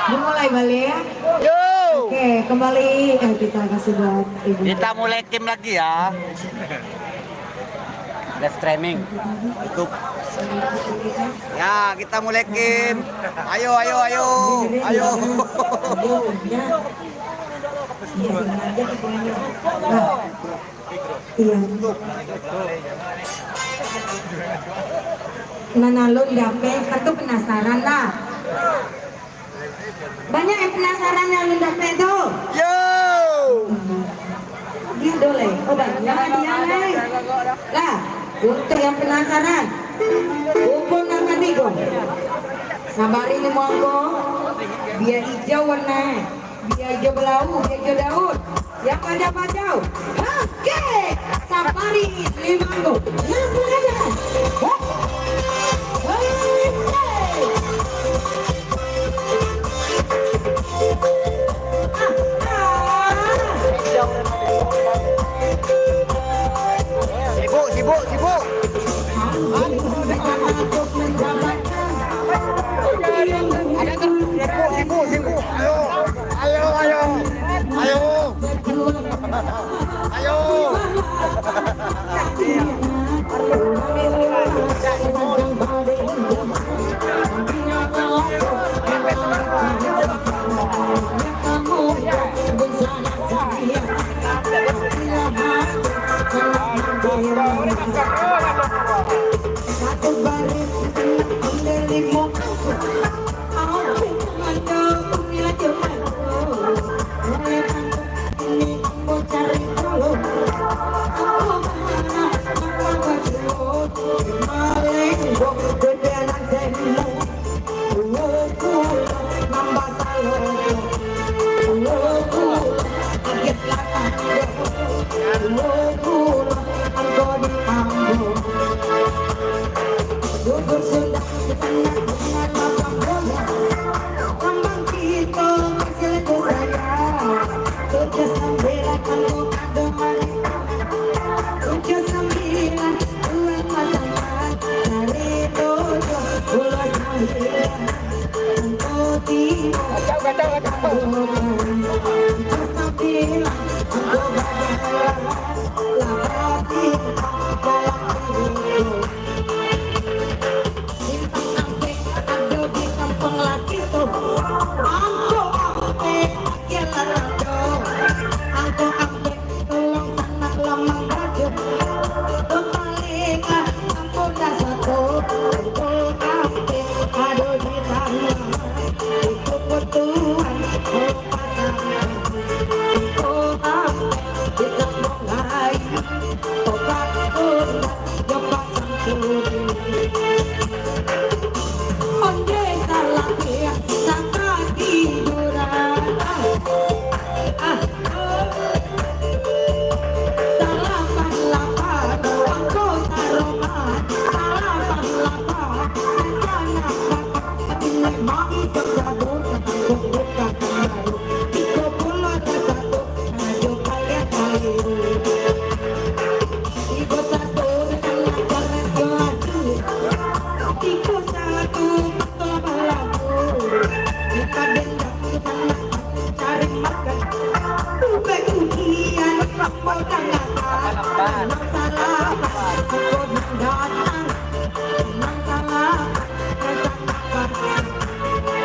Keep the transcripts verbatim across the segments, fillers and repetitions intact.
Dimulai baliak, ya? Yo. Oke, kembali, eh, kita kasih buat Ibu. Kita mulai game lagi, ya. Live streaming YouTube. Ya, kita mulai game. Ayo, ayo, ayo. Ayo. Nah, iya. Nan alun dapek, kan tu penasaran lah. Banyak yang penasaran yang alun dapek tu? Yo! Dia dole. Oh, banyak hadiah, lai. Lah, untuk yang penasaran, kumpul nan katigo. Sabari limo angko, bia ijau warna, bia ijau belau, bia ijau daun. Yang pajau-pajau. Oke. Sabari limo angko. Yang pajau. Hei. Hei. Ah, ah. Sibuk, sibuk, sibuk. Sibuk, sibuk, sibuk. Ayo, ayo, ayo. Ayo. Ayo. Kacau, kacau, kacau. Bintang ampek ado di kampuang laki tu. Angko ampek, agiah lah ado. Angko ampek, tolong tanah lamang bajo. Bapaling lah, angko dah sato. Angko ampek ado di tanah. Itu ketuan, angko pasang. Angko ampek, di kampuang lain. Tobat, tobat.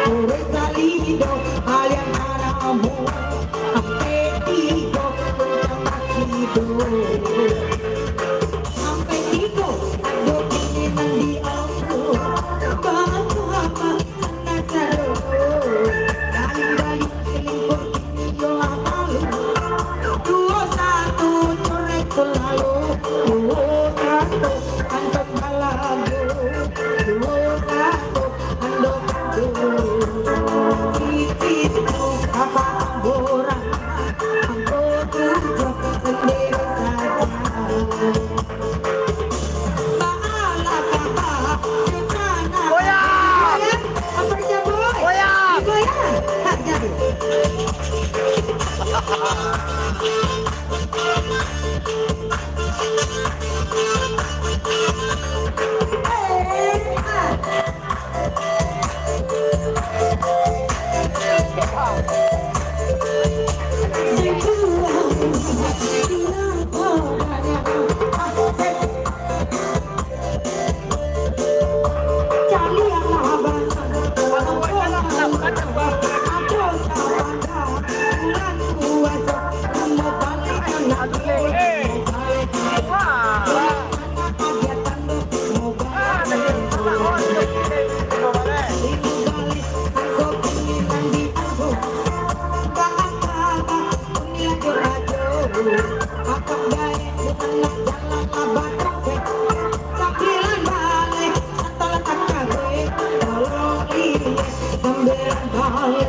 Urus salido, kalian anak ambo, sampai tigo, sampai tigo, sampai tigo, ado kini nan di ambo, bangsa, bangsa, nak caro, kali-kali, kelimpur, Duo satu, corek selalu. Duo satu, antok balagu. Duo satu, andok balagu. Siti tu apa tamburan? Angko tujuah sendiri saja. Goyang! Goyang! Goyang! Nah, jadi.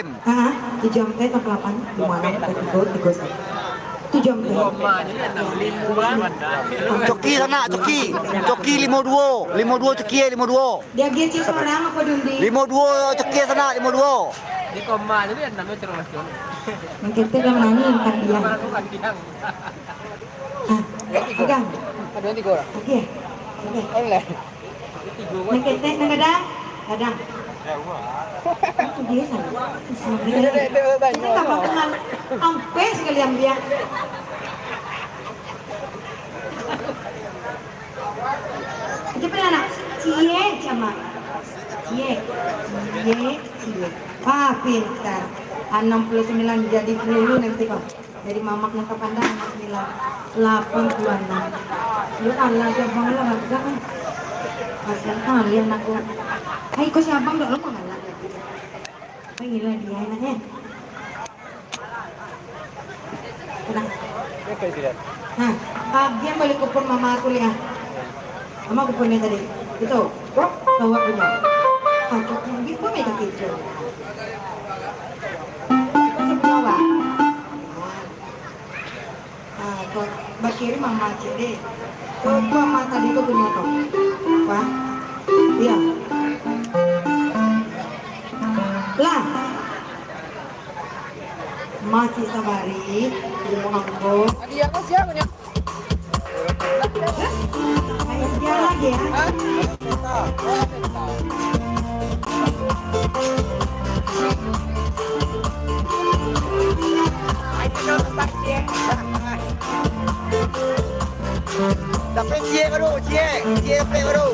Game. Ah, tujuah angka tambah lapan, limo anam, tigo tigo satu. Tujuah angka. Coki sanak, coki. Coki limo duo. Limo duo coki, limo duo. Dia gecil seorang apa, Dundi? Limo duo coki sanak, limo duo. Di koma tu dia namanya cermas tu. Mungkin tu dia menangis, kan dia. Bukan, bukan dia. Ah, pegang. Ada tiga orang. Okey. Okey. Online. Nan ketek, nan gadang, gadang. Itu dia salah. Dia, dia, dia, dia banyak. Kita tak makan. Ampe sekali ambil. Aja pernah nak. Cie, sama. Cie. Cie, cie. Wah, pintar. Anam puluah sambilan jadi puluah nanti, Bang. Dari mamak nan tapandang, anak sembilan, lapan puluah anam. Yo Allah, si abang lah agak, ah. Kasian kali anakku. Ai, ko si abang dak lo mangalak lagi. Ai, gila dia anaknya. Tenang. Hah, agian balik kupon mama aku lihat. Mama kuponnya tadi. Itu. Bawa punya. Ah, cukup. Dia pun main kaki hijau. Itu sebelah, Wak. Ah, tu. Bakirim mama cik deh. Tu, tu mama tadi tu punya tu. Wah. Iya. Lah. Masih sabari, ilmu angko. Hadiah apa siapa ni? Main dia lagi ya. Tapi ciek baru, ciek, ciek dapek baru.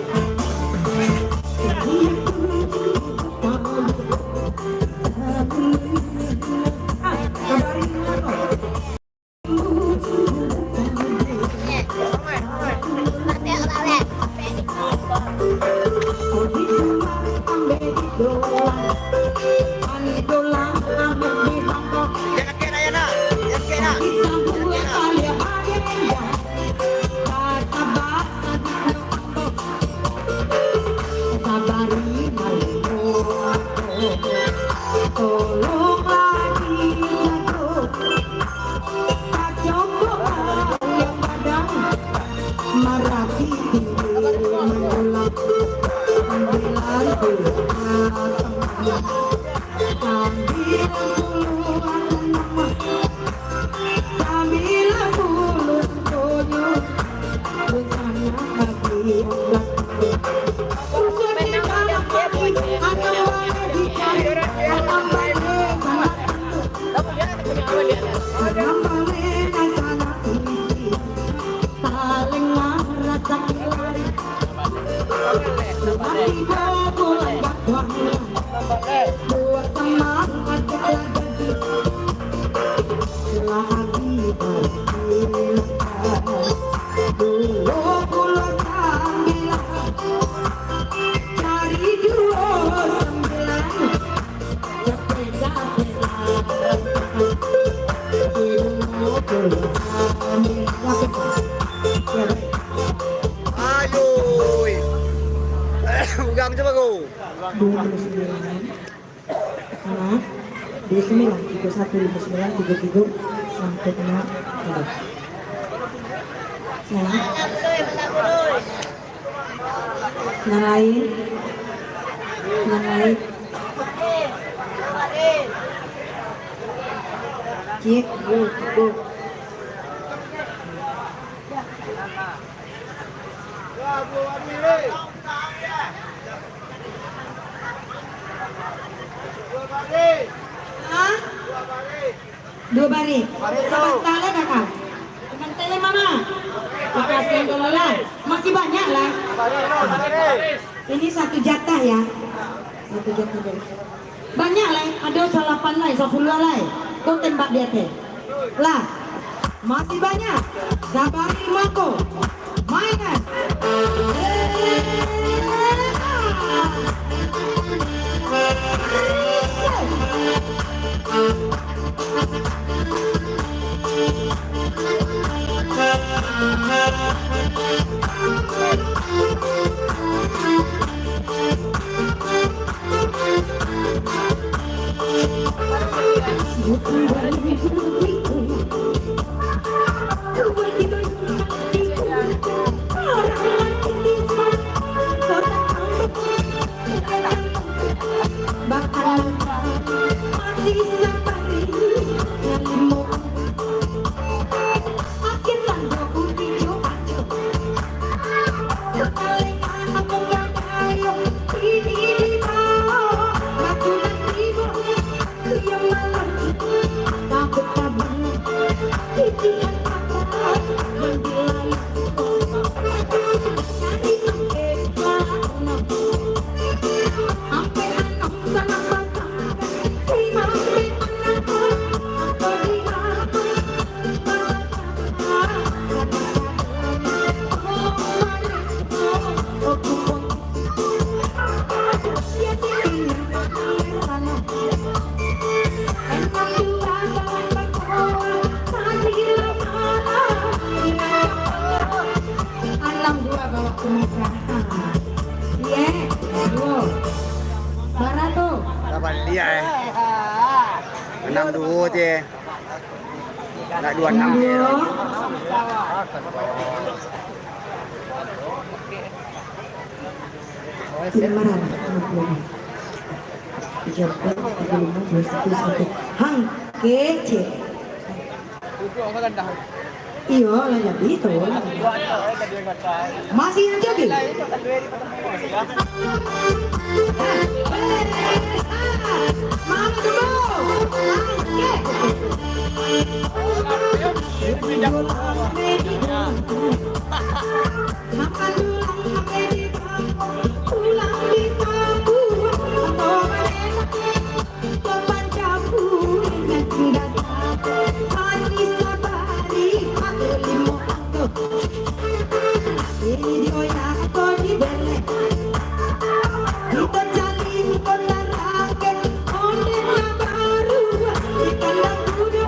Sabari malimo, tolonglah dijago. Kacamuk yang gadang, marapi tinggi mandulang. Sambilan puluah tangah, sambilan puluah tangah, sambilan puluah tangah. Ayoi. Ugang cubo ko. Dua puluh sembilan. Nah, dua sembilan, tiga satu, lima sembilan, tiga tiga, sampai kena tiga. Nah. Nan lain. Nan lain. Cik, bu, bu. Hah? Dua baris. Sabanta lai, Kakak. Sabanta lai, Mama. Makasih, Dola, lah. Masih banyak, lah. Ini satu jatah, ya. Satu jatah, dulu. Banyak lai, ado salapan lai, sapuluah lai. Ko tembak di ateh. Lah, masih banyak. Sabari mangko. Mainan. Anam dua bawa ke muka. Iya, dua. Bara tu? Lapan liak, eh. Anam dua je. Nak dua anam je. Lima ratus lima puluh. Tiga empat, tiga lima, dua satu, satu. Hang. Kecil. Iyo, lah jadi tu. Masih aja, Ki. Mana dulu? Makan tulang sampai di kampung, tulang di kampung, apa enak. Papan campur dengan gula, manis sabari atau limo angko. Ini dioyak atau dibelek, kita cari kota rakyat, ondeh na baru, ikan dan kudo.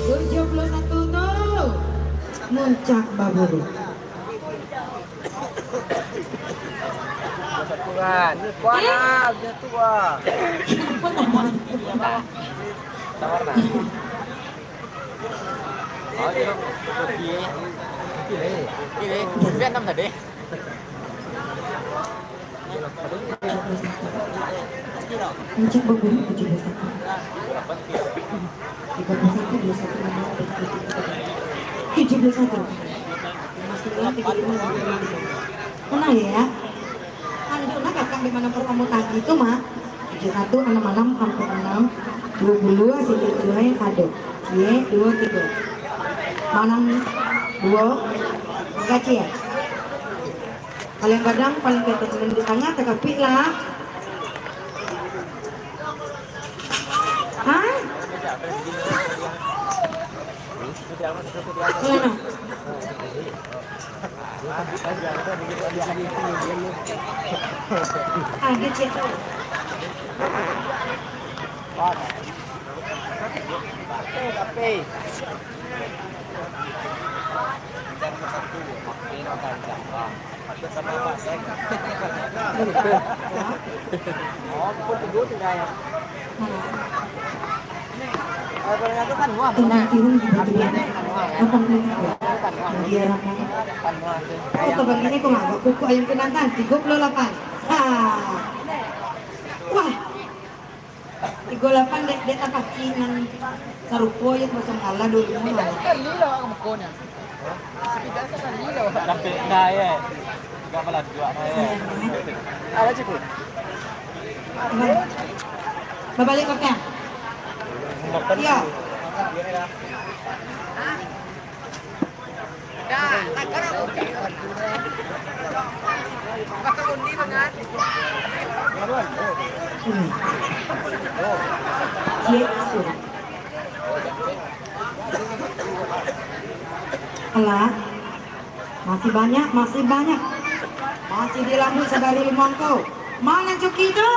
Tujuh puluh satu tu muncak baburu. Satu kan. Kuat lah, bisa tua. Tawar lah. Oh, iya. Oke. Oke, oke. Biar enam tadi. Puncak baburu tujuh belas satu. Tiga puluh satu, dua puluh satu, enam belas, tujuh puluh satu. Tujuh puluh satu. Masih tiga puluh lima, tiga puluh lima. Tenang ya. Kan itu nah kakak di mana pertama tadi itu mah. Tujuh satu, enam enam, empat enam, dua puluh, sini dua yang ada. Cie, dua, tiga. Manang dua, enggak cie. Paling gadang, paling gadang di tangah, takapik lah. Hah? Mana? Ada cek tu. Tapi Tenang, turun di batu. Apa namanya? Dia ramai. Oh, teman ini kok nggak kuku ayam kenangan? Tiga puluh delapan. Ha. Wah. Tigo lapan dek, dek tapaki nan sarupo jo kosong alah dulu mah. Sakali lah awak bukonyo. Sakali lah awak. Sampai nah, ya. Agak malah dua nah, ya. Iya. Ada cukup. Babalik pakai. Iya. Alah, masih banyak, masih banyak. Masih di lambung sadari limang ko. Mangan cuki tu.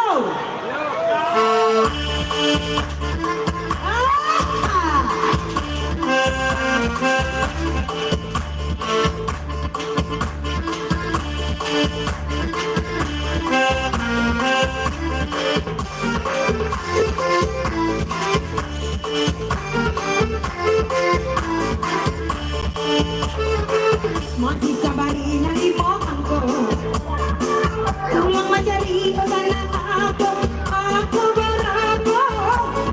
Masih sabari narimo angko. Pulang mancari ko sana ako, ako barako.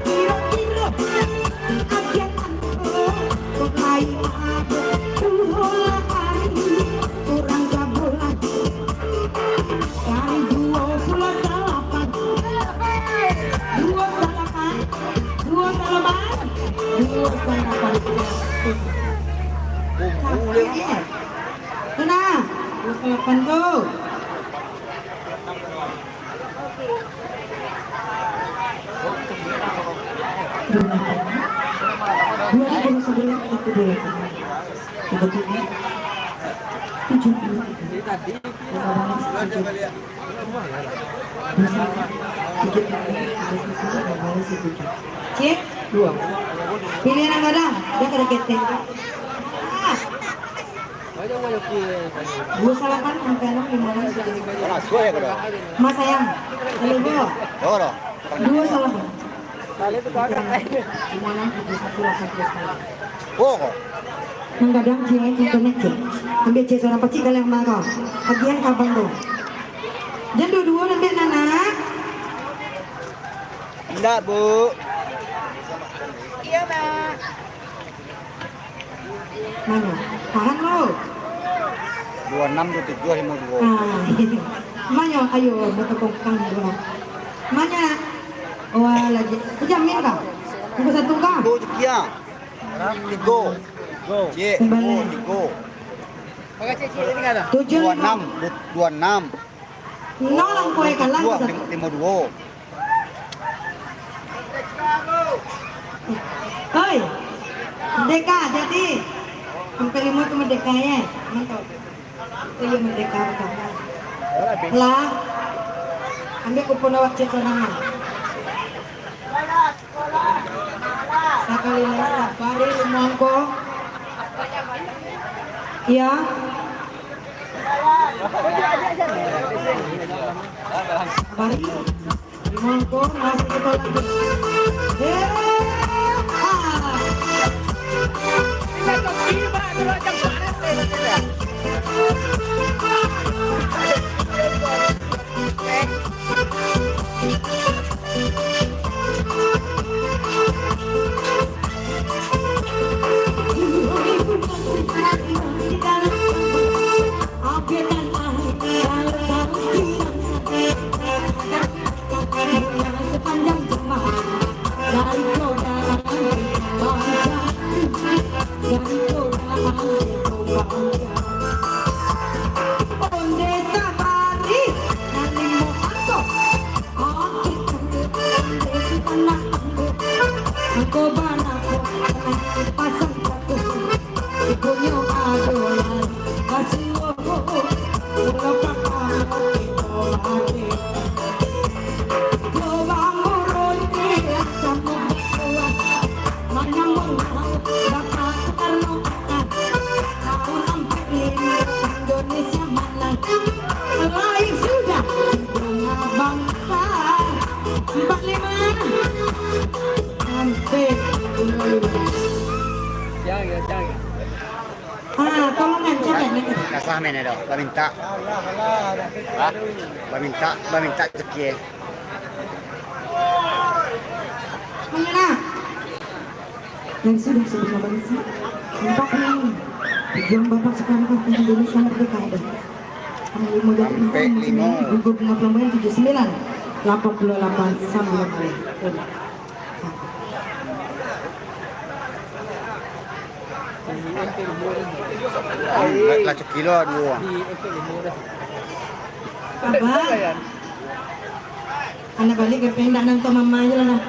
Kiro-kiro agiah angko, kok lain ako. Duo lah ari, kurang sabulan. Dari duo puluah salapan. Duo salapan. Duo salapan. Duo salapan. Capek, eh. Tu nah, duo salapan tu. Dua ribu sebelas, satu dua lapan. Sebetulnya tujuh puluh tiga. Dua salah, tiga puluh, tiga puluh, dua salah, satu. Cik, dua. Pilihan yang gadang, dia kada keteng. Ah. Dua salah kan, angka enam, lima enam, tujuh. Mas sayang, kalau dua. Dua salah kan. Oh. Manggadang cek, internet cek. Ambil cek seorang pacik kalian marah. Agian kaban tu. Jan duo-duo nanti, Nana. Indak, Bu. Iya, Mak. Mano? Tahan lo. Dua enam, dua tujuh, lima dua. Ah, manyo, ayo, batokongkang dulu. Manyo, nak? Wah, lagi. Jamin kah? Buku satu kah? Tigo, Cik, ya. Tigo. Cik, tigo, tigo. Tujuh, dua enam, lima. Du-, dua enam. Nol angko e kalah. Tujuh, lima, lima dua. Oi, merdeka jadi. Sampai lima tu merdeka, ya. Mantap. Itu yang merdeka pertama. Lah, ambil kupon awak cek sorangan. Sakali lai, bari rumah ko. Iya. Bari. Mangko masih kita lanjut. Eh, ah. Indonesia mana? Lahir sudah bangsa. Empat lima. Sampai. Siang ya, siang ya. Ah, tolongan, siapa yang nak? Kasah main dah, baminta. Hah? Baminta, baminta rezeki, eh. Mana nak? Yang sudah sebelum bangsa, empat lima. Pejuang Bapak Soekarno Hatta Indonesia Merdeka ada. Panglima Gadang Sampai Musim lima. Gugur Bunga Flamboyan tujuh sembilan, lapan puluh lapan sambilan puluh. Lah, lah cekilo duo. Abang. Anak balik ke pendak nonton mama aja lah.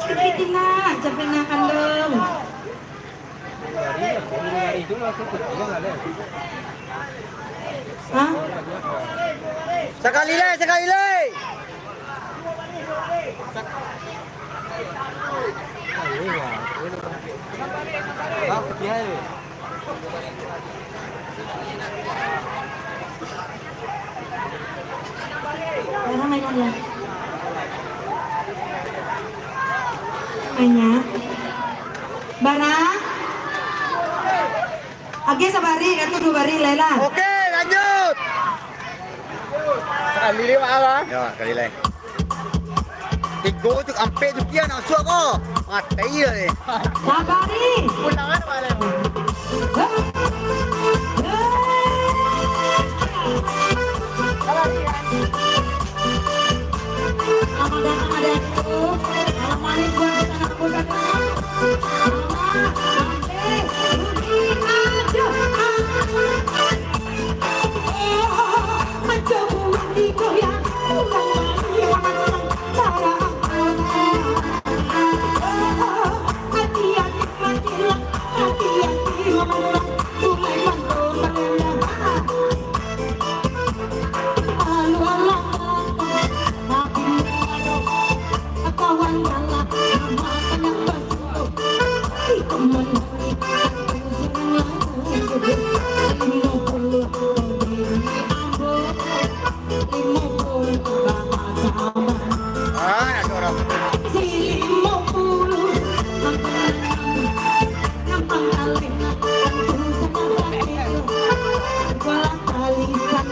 Sakit nak, capek nak kandung. Hah? Sakali lai, sakali lai. Barang mainan ya. Mainnya. Barang. Oke, sabari, katu dua bari, lai lah. Oke, lanjut. Sakali lewat lah. Ya, sakali lai. Tigo tu, ampek tu, kia nak suap ko. Mati lah ni. Sabari. Pulang kan, Pak Lem? Sabari, ya. Selamat datang, adikku. Malam manis buat kita, anak muda. Mama, Ade, Budi, aduh. Oh, macam buah digoyang.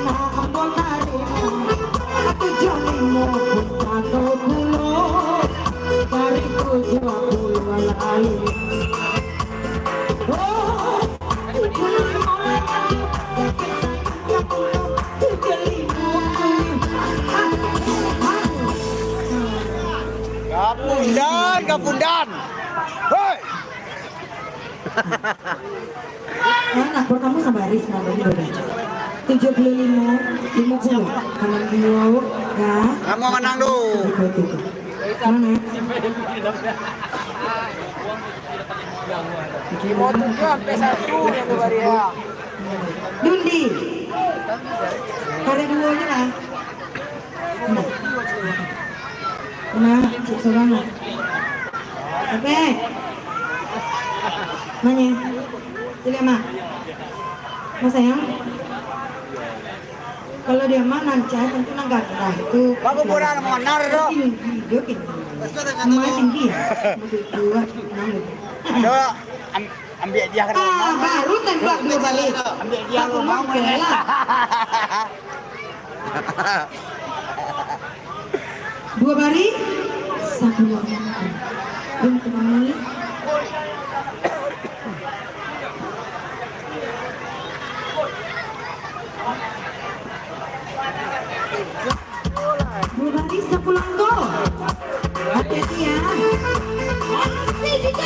Ambo tarimo, tujuah limo pun sato pulo, dari tujuah puluah lain. Oh, tujuah limo, tujuah limo. Kapundan, kapundan. Hei! Nah, nah, pertama sabaris, nah, bagi, bagi. Tujuah puluah limo, limo puluah. Kanan duo, ya. Kamu manang tu. Betul, betul, betul. Mana? Oke, limo tujuah sampai satu yang tu bari, ya. Dundi. Karek duo je lah. Nah. Nah, cik sorang lah. Oke. Manye. Sila, Mak. Mas sayang. Kalau dia mah nan cai, tentu nan gagah itu. Bagus, kurang manar tu. Tinggi, dia tinggi. Emak tinggi. Begitu, Mak. Aduh, am-, ambil dia kan. Ah, baru tembak dua balik. Ambil dia. Aku rumah mangkela. Dua bari, sapuluah. Untuak mami. Dua bari, sapuluah angko. Hati-hati, ya. Asik, DJ.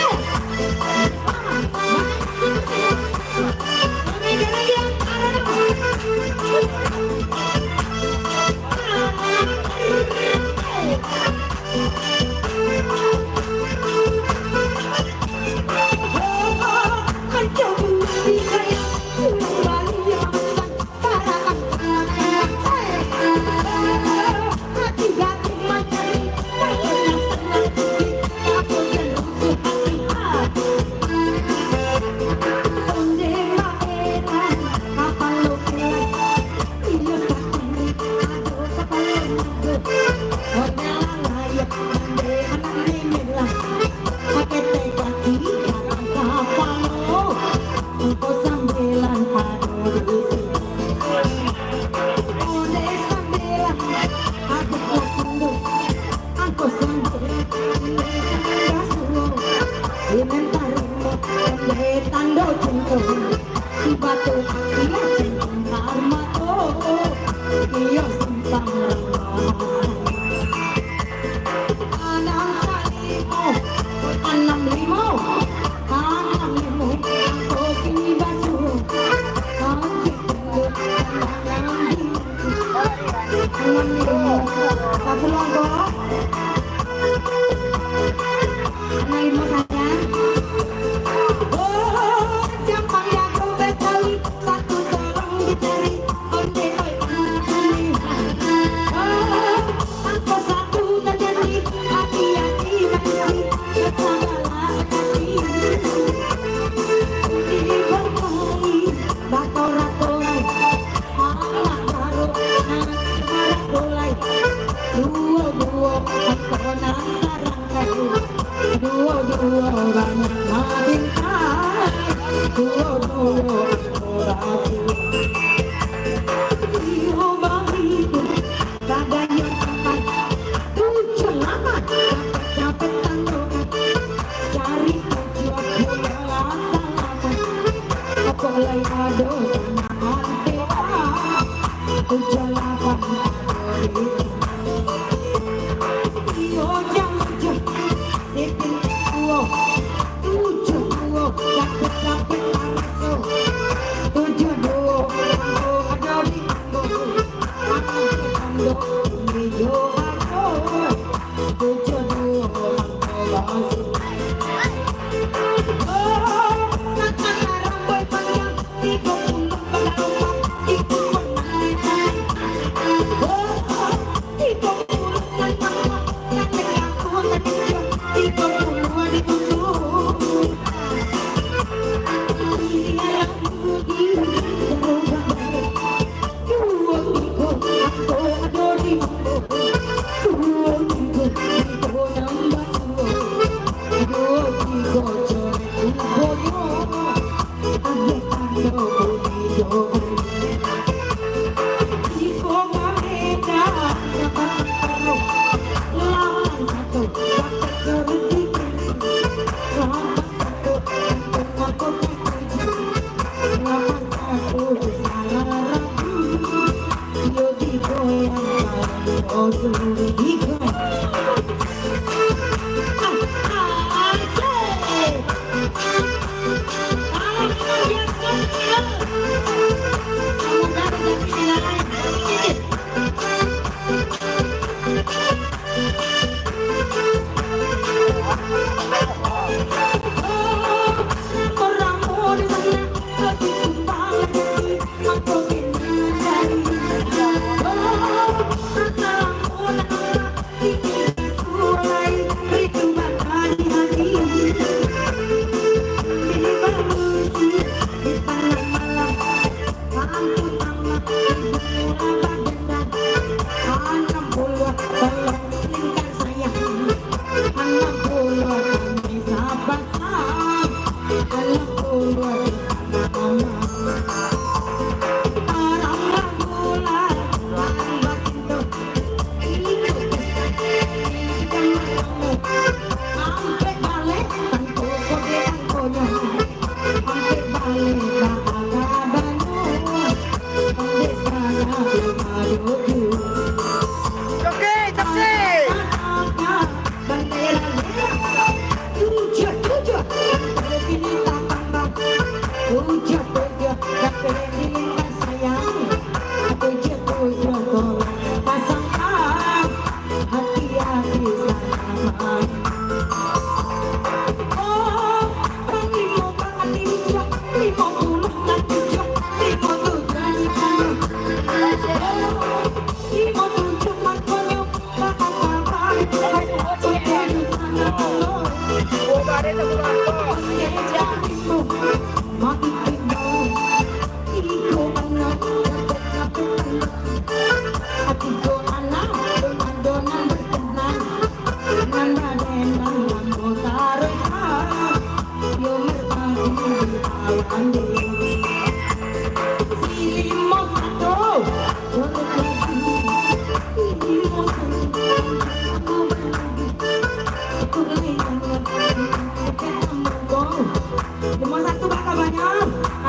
Nomor satu, baa kabanyo?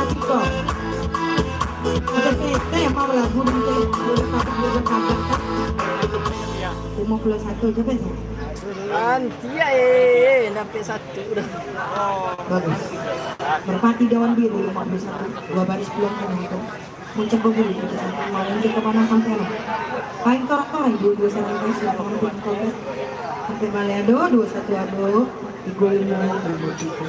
Asik ko. Oke, oke, oke, yang mau lagu ni, lima puluh satu, siapa yang salah? Antia, eh, eh, eh, sampai satu dah. Bagus. Merpati Dawan Biru, lima puluh satu. Dua baris peluang menang tu. Muncak babulu, kita satu. Main ke mana sampai lah. Paling torak-torak, dua dua satu, guys. Sampai balik, aduh, dua satu, aduh. Tiga lima, tiga tiga.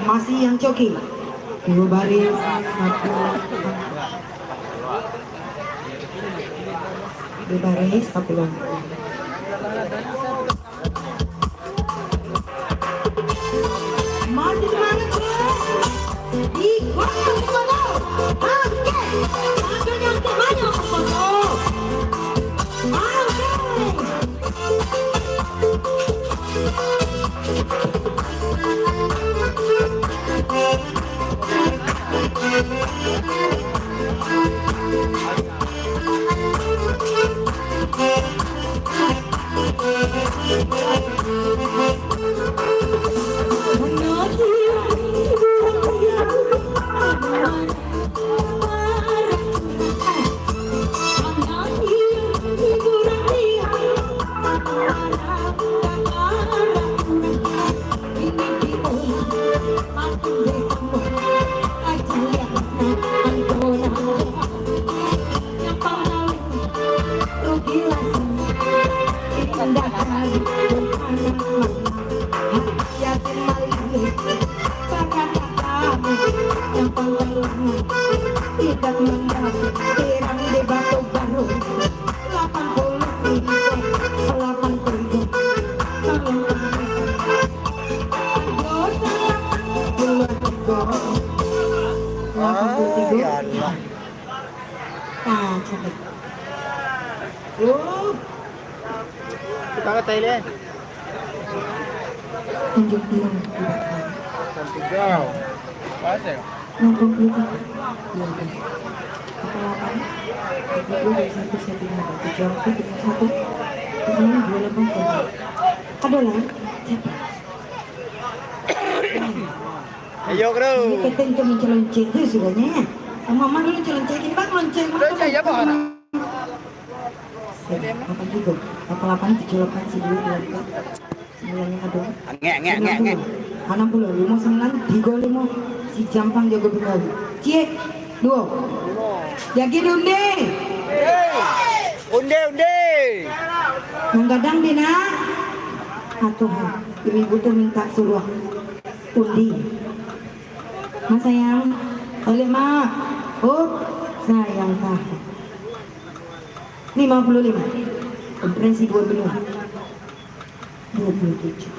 Masih yang coki. Dua baris, satu. Dua baris, satu lagi. Masih semangat, Bro? Di kuat, masih kuat, Bro? Oke. Tangannya untuk maju, untuk foto. Oke. Ah, ya Allah. Ah, cantik. Uh. Tukang katai le. Tanjung Pinang, tidak tahu. Tanjung Pinang. Pas ya? Delapan puluh tiga. Dua belas. Apa delapan? Tiga puluh, dua satu, satu lima, tujuh satu, tiga satu. Ini dua delapan, satu. Ada lah. Siapa? Ayo, bro. Ini kita itu mencalon cek tu sudahnya, ya. Sama Mama dulu calon cek, ini Bang calon cek. Calon cek, ya, Bang? Lapan tiga, lapan lapan, tujuh lapan, sembilan dua empat, sembilan yang ada. Angek, angek, angek, angek. Enam puluh, lima sembilan, tiga lima. Si Jampang jago Betawi. Ciek, duo. Jagi di undi. Undi, undi. Manggadang di nak. Atuh, ibu-ibu tu minta suruah undi. Mak sayang, balik mak. Oh, sayang tahu. Lima puluh lima. Konferensi dua benua. Dua puluh tujuh.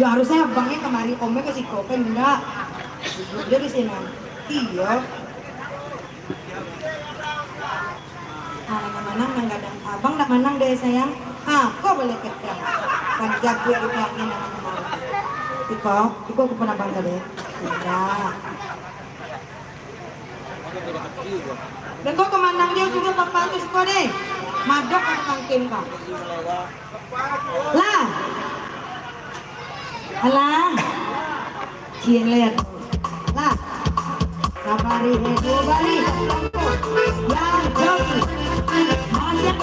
Ya, harusnya abangnya kemari, omnya ke siko, kan enggak? Dia di sini. Iya. Ah, yang manang, nang gadang. Abang ndak manang deh, sayang. Ah, kau boleh kerja. Kan jago di pelangin anak kemarin. Iko, iko aku pernah bangga deh. Iya. Dan kau kemanang dia sudah papan tu siko deh. Madok aku kangkin kau. Lah. Alah. Ciek lihat. Lah. Sabari, eh, dua bari. Yang jauh. Masih.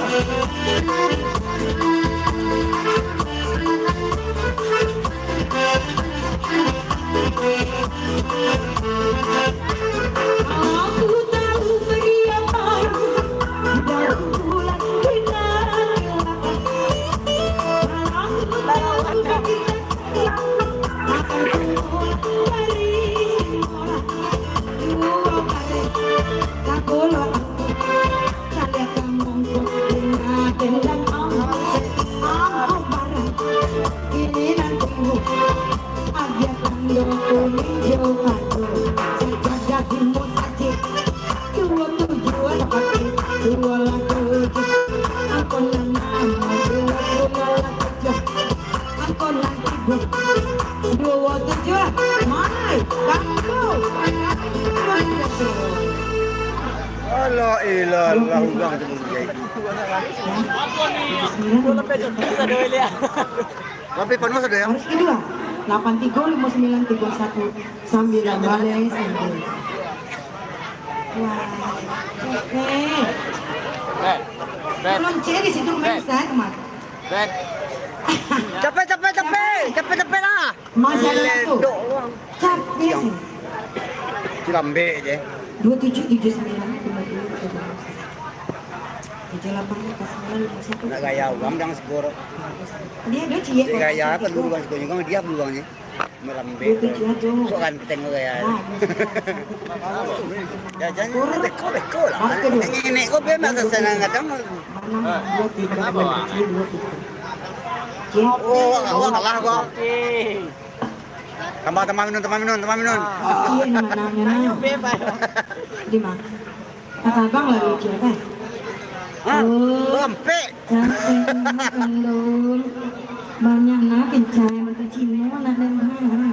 Aku tahu meriah baru dari bulan bintang. Aku tahu meriah baru dari bulan. Dua kali tak boleh. Caliak kamong kok dina dendang, ah, ah, barang. Ini nanti bu, agiah tando kuning jo kato. Sajadah di musajik, duo tujuah sapati, duo lah tujuah. Angkon nan namo duo, duo lah tujuah. Angkon nan tigo, duo tujuah. Mai, bangku. Alah, ilah, lah, ulang tu mungkin. Lampir panuah sudah, ya? Harus kedua. Lapan tiga, lima sembilan, tiga satu. Sambilan baleh, sambilan. Wah, oke. Bet, bet. Lonce di situ, bet. Main saya kemarin. Bet. Capek, capek, capek. Capek, capek lah. Masih ada satu. Ledok doang. Cap, biasa. Yang dilambek je. Dua tujuh tujuh sembilan, lima tujuh tujuh sembilan. Tujuh lapan empat sembilan lima satu. Nak gaya orang dah segor. Dia ada ciek. Cik gaya apa dulu bang segor ni? Kan dia dulu bang ni. Melambek. Dua tujuh tu. Sok kan kita gaya. Nah, ya, jangan beko-beko lah. Nenek-nenek kau biar nak senang kadang. Mana? Dua tiga, dua tiga. Oh, awak kalah kau. Tambah, tambah minum, tambah minum, tambah minum. Iya, ni manangnyo, nah. Lima. Ah, abang lah lucu, kan? Hah? Oh. Rampik. Capek, kandung. Banyak, nah, kencang, macam Cina, nak dan, ha, ha.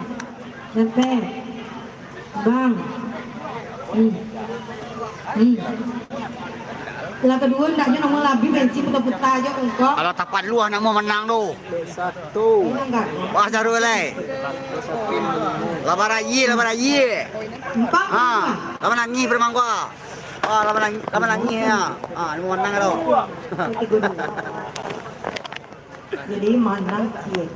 Capek. Bang. Hmm. Hmm. Lah kaduo ndak nyo nomor labiah bensin puta-puta ajo ungkok. Alah tapat luah nak mau menang tu. Satu. Wah, saru lai. Lapan aji, lapan aji. Empat. Ha, lapan aji pada mangko. Ah, lapan aji, lapan aji ya. Ah, ni mau menang tu. Jadi manang cie.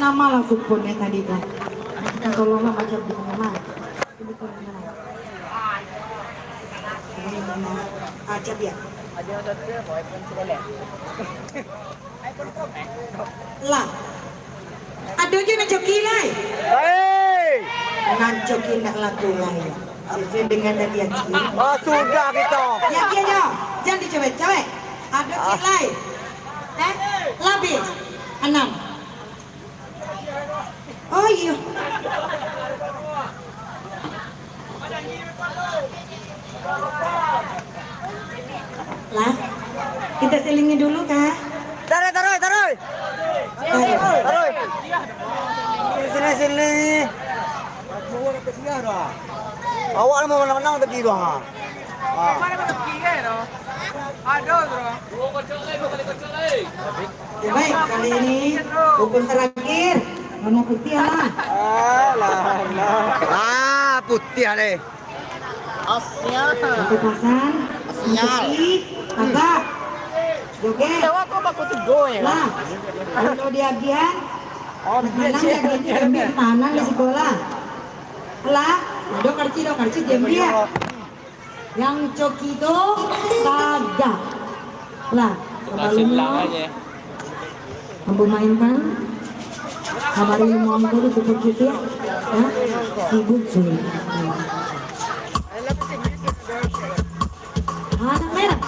Nama lah sukunyo tadi tu? Minta tolonglah baca buku nama. Ah, cabiak. Lah. Ado juo nan coki lai. Hei! Nan coki ndak laku lai. Sesuai dengan nan diakian. Ah, sudah kita. Yakin yo? Jan dicawek-cawek. Ado ciek lai. Eh? Labiah. Anam. Oh iyo. Lah, kita selingi dulu kah? Taruih, taruih, taruih. Taruih. Taruih. Sini, sini, sini. Awak lah mau menang-menang tadi tu, ha. Ha. Ada, bro. Oke, baik, kali ini hukum terakhir. Warna putih, alah. Alah, alah. Ah, putih, aleh. Asia. Satu pasang. Asia. Putih, agak. Joget. Dewa kok baku tegur, ya? Lah, kalau diagihan, oh, menang diagihan, diambil tanah di sekolah. Lah, ada karcis, ada karcis, diambil. Yang coki tu kagak. Lah, sabalumnyo ambo mainkan, kabari rumah ambo tu cukup kito, ya. Sibuk, cuy. Anak merah.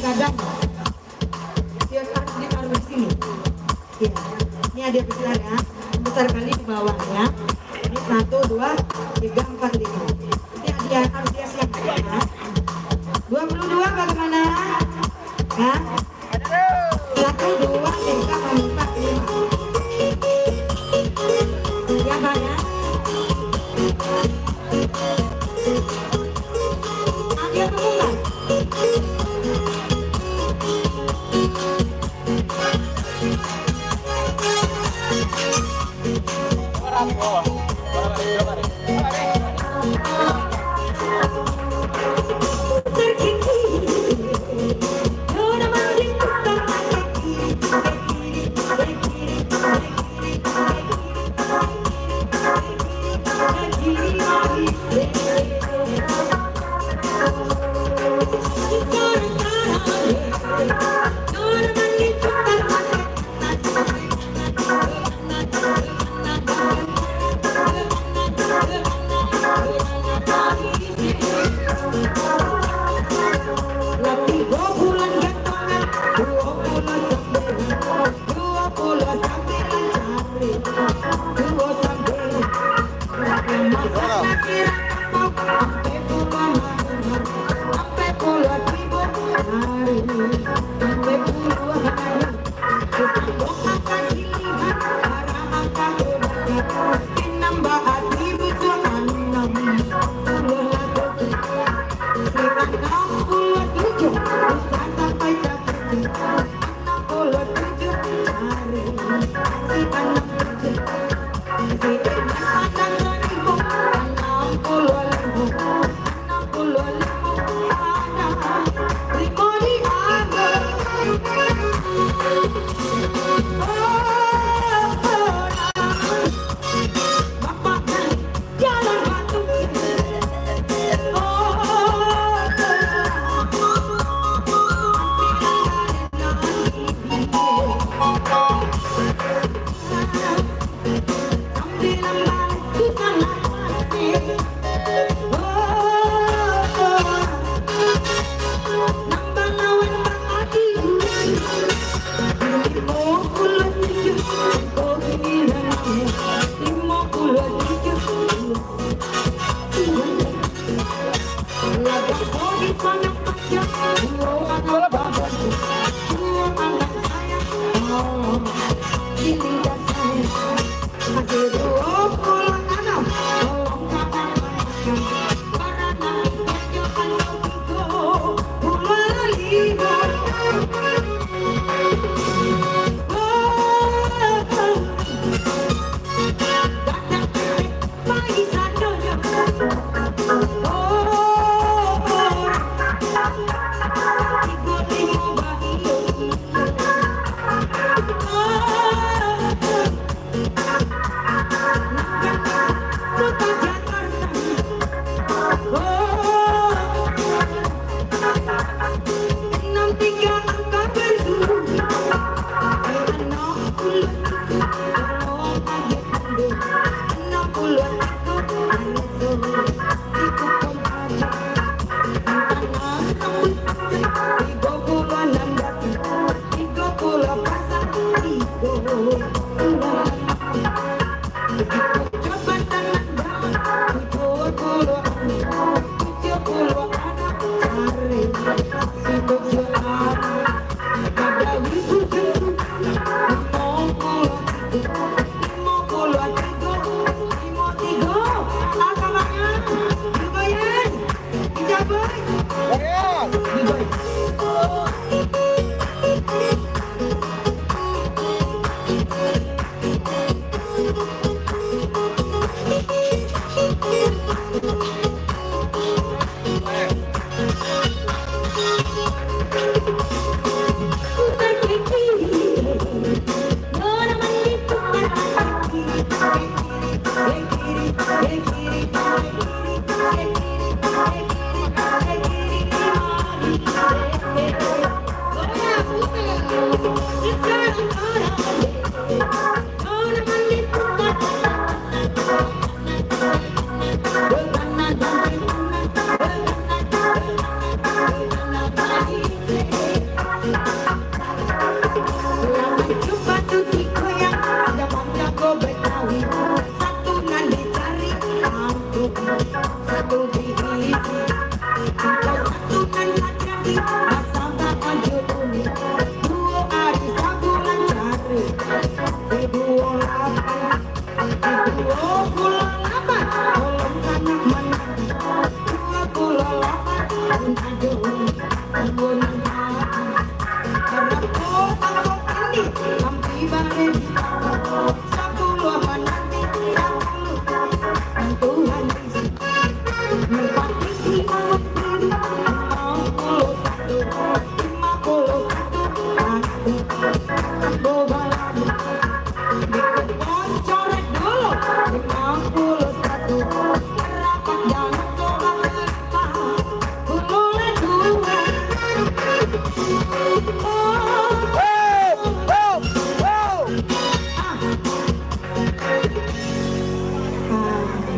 Gadang. Siap, ditaruh di sini. Ya. Ini hadiah besar, ya. Besar kali di bawah, ya. Ini satu, dua, tiga, empat, lima. Ini hadiah, harus dia siap, ya. Dua puluh dua bagaimana? Ya. Satu, dua, tiga, empat, lima. Ya, Pak, ya. Hadiah pemungkas.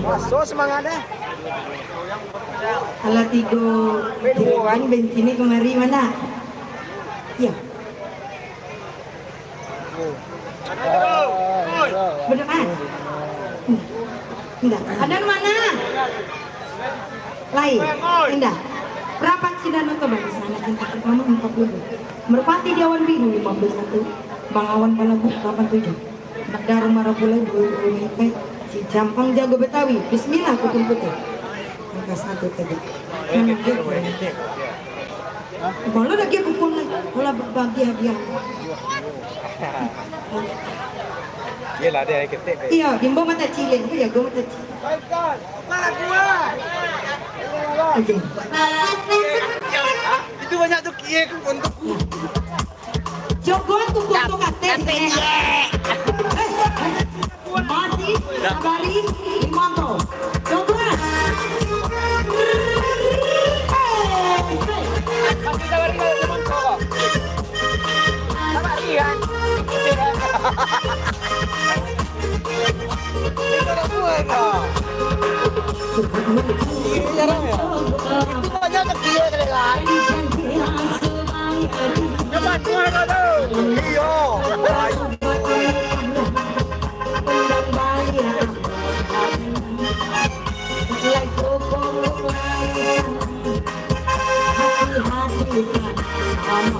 Masuk semangatnya. Alah tigo, tigo kan benci ni kemari mana? Ya. Benar kan? Indah. Ada mana? Lain. Indah. Rapat sidano tu bagi sana cinta pertama empat puluh. Merpati di awan biru lima belas satu. Bangawan balagu delapan tujuh. Nak daru marapulai dua ribu lima, si Jampang Jago Betawi, bismillah kupon putih. Angka satu tadi. Mana dia? Malah dah dia kupon lah. Malah bagi hadiah. Iyalah, dia air ketek, deh. Iya, Bimbo mata cilik, aku jago mata cilik. Oke. Itu banyak tu, kia kupon tu. Jogo tu kutu kate. Mati, sabari, imanto. Jogo. Mati, sabari, imanto. Sabari, ya. Itu banyak kecil kali, kan? Iyo. Lai sokong, lai hati-hati, kan.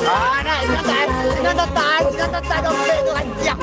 Ah, nak, nak tahan, nak tahan, nak tahan dompet tu, anjing.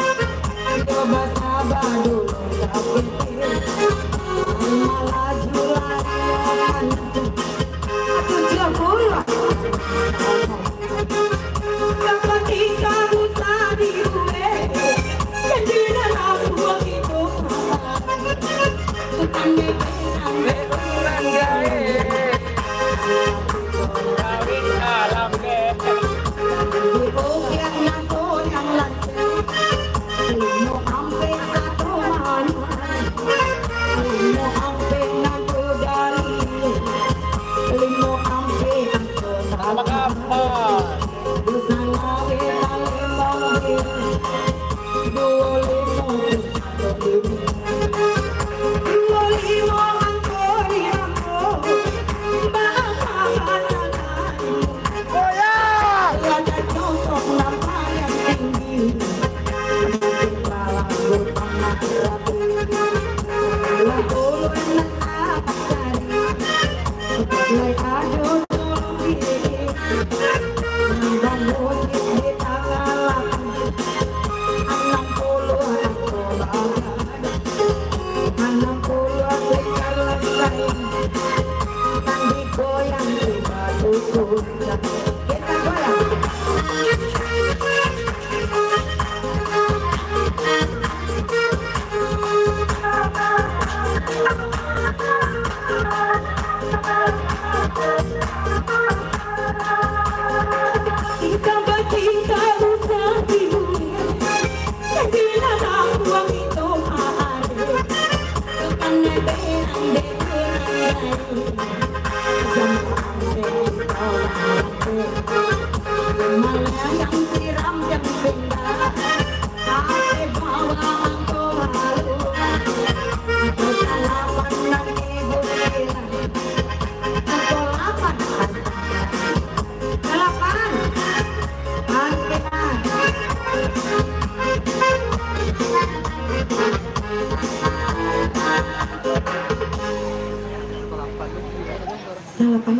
Salapan.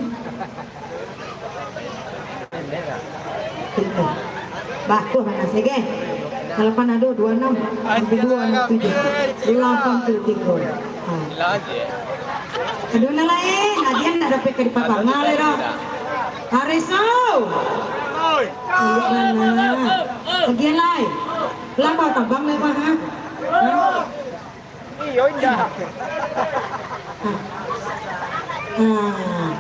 Bagus, Mas, ya, geh? Salapan ado, dua enam, dua enam tujuh, lapan puluh tiga. Ha. Aduh, nah, lain. Adian nak dapek ka di papangan, le, dah. Ariso. Iya, mana? Adian, lai. Lama tabang, le, Pak, ha? Ha? Iyo, indak. Ah,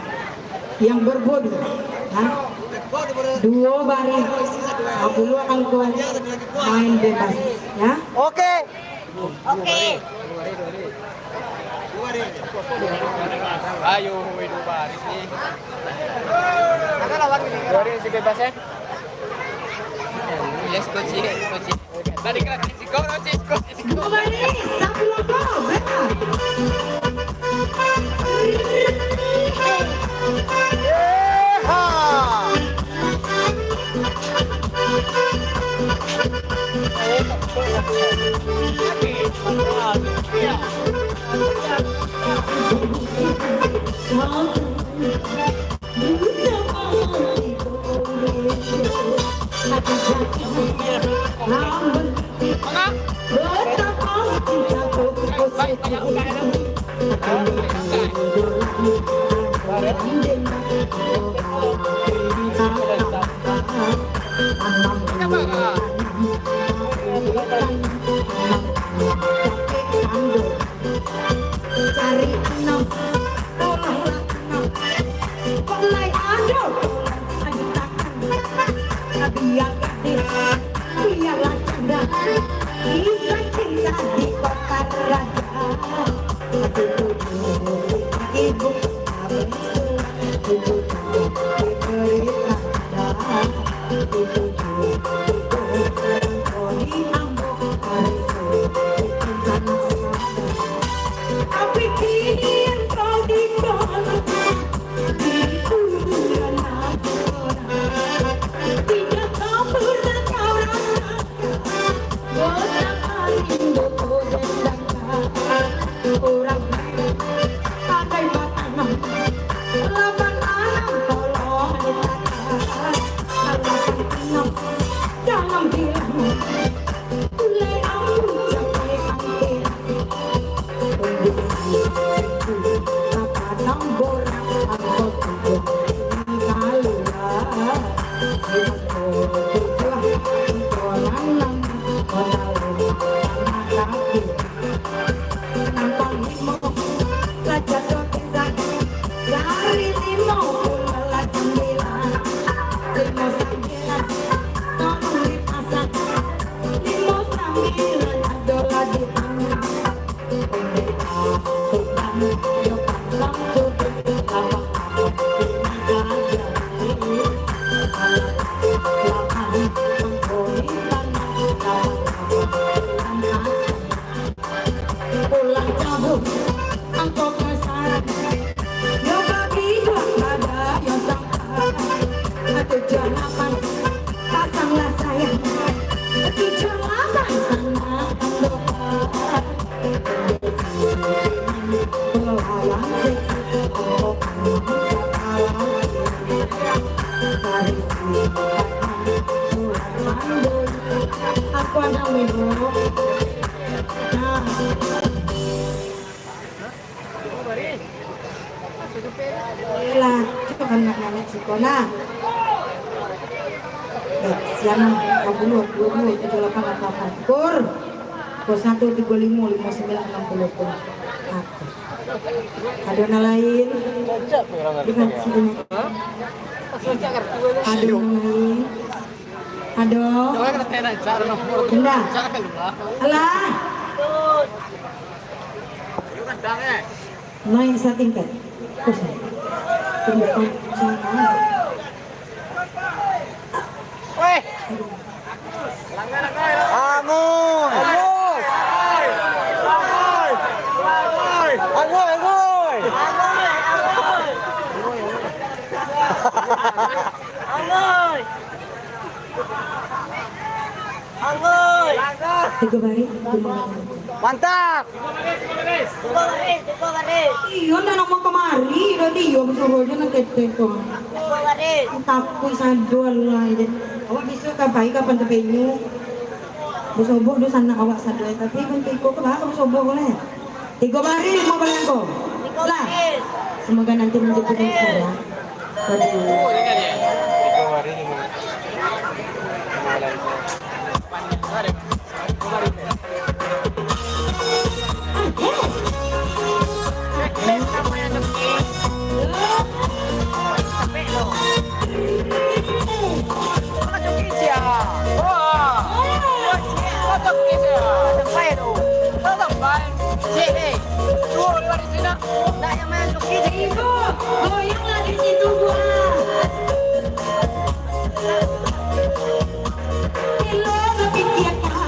yang berbodoh, ha? Duo baris, sapuluah angko, main bebas, ya. Oke. Oke. Ayo, duo baris ni. Duo baris bebas, eh. Yes, kunci, kunci. Tadi kena kunci kau, kunci, kunci. Kembali, satu loko, berapa? Cari enam, tolonglah enam. Kok lai ado, tolong ado tangan. Biar gadih, biarlah canda. Kisah cinta di kota raja. Lah, cubo kan nak naik siko nah. Baik, siang, dua puluh, dua puluh, tujuh lapan, lapan lapan. Kur. Kur satu tigo limo, limo sembilan, enam puluh, kur. Oke. Ado nan lain? Dengan sini. Ado nan lain? Ado? Indak. Alah. Naik satingkat. Terus. Terus. Angus. Angus. Angus, Angus. Angus. Angus. Tigo barih, tigo barih. Mantap. Tigo barih, tigo barih. Iyo, ndak namo kamari, dah iyo basuruah jo nan ketek tu. Tigo barih. Takui sadolah je. Awak bisuak ka pai kapan tapenyu? Basobok dunsanak awak sadolah, tapi mun iko ka baa basobok ko leh? Tigo barih limo balangko. Lah. Semoga nanti menjadi penuh saya. Ibu, goyanglah di situ, Bu. Elok bapikiakan.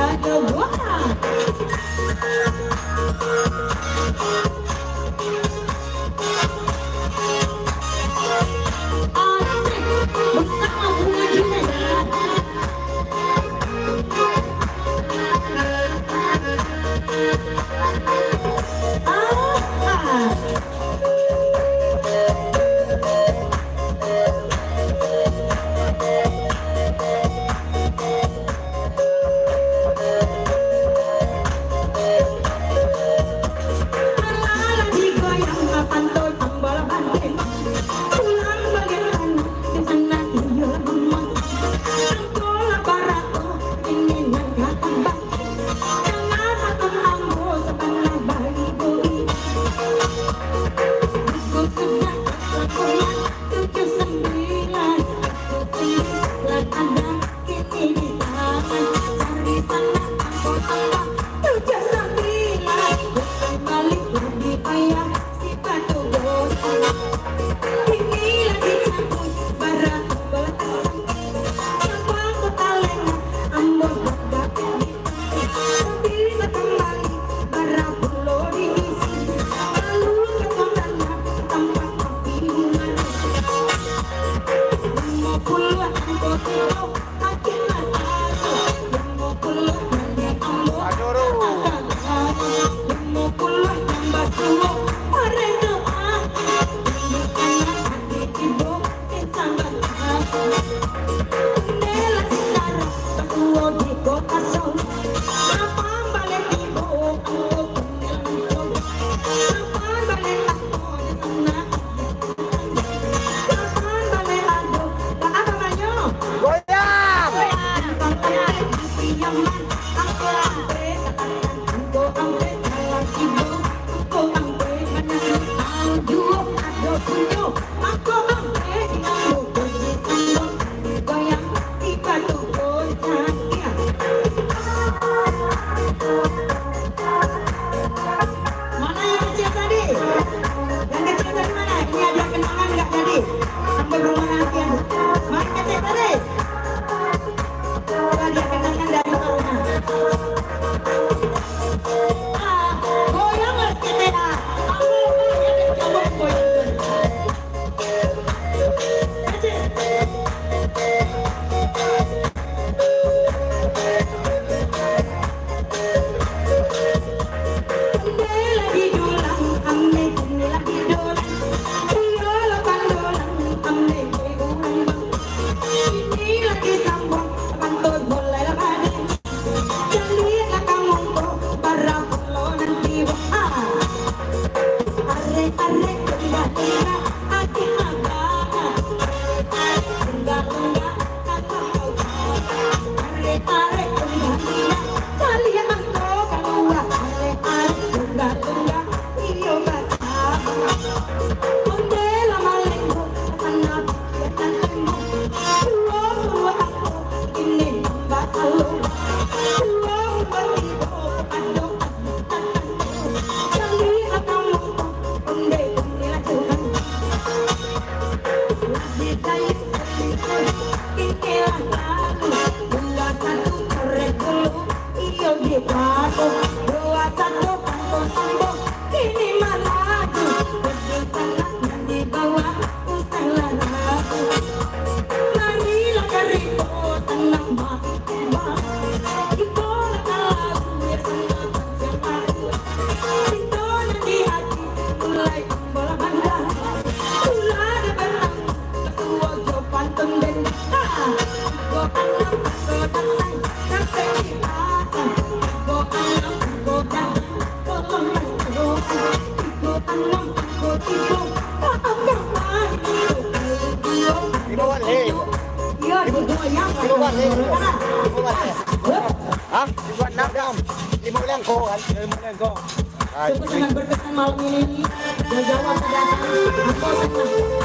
Aduh, wah. Asik. Bersama Bunga Junaidi. Ah, ah. Goyang. Mana yang kecil tadi? Yang kecil tadi mana? Ini ada kenangan nggak tadi? Sampai rumah nanti. Mana kecil tadi? Coba dia kenangan dari corona. Ah, goyanglah sikit, ah. Apa, apa, yang kecil, goyang. Limo baleh. Limo baleh. Limo baleh. Hah? Limo baleh. Limo baleh ko kan? Limo baleh ko. Sungguh sangat berkesan malam ini. Jauh-jauh datang. Ambo senang.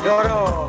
Doro.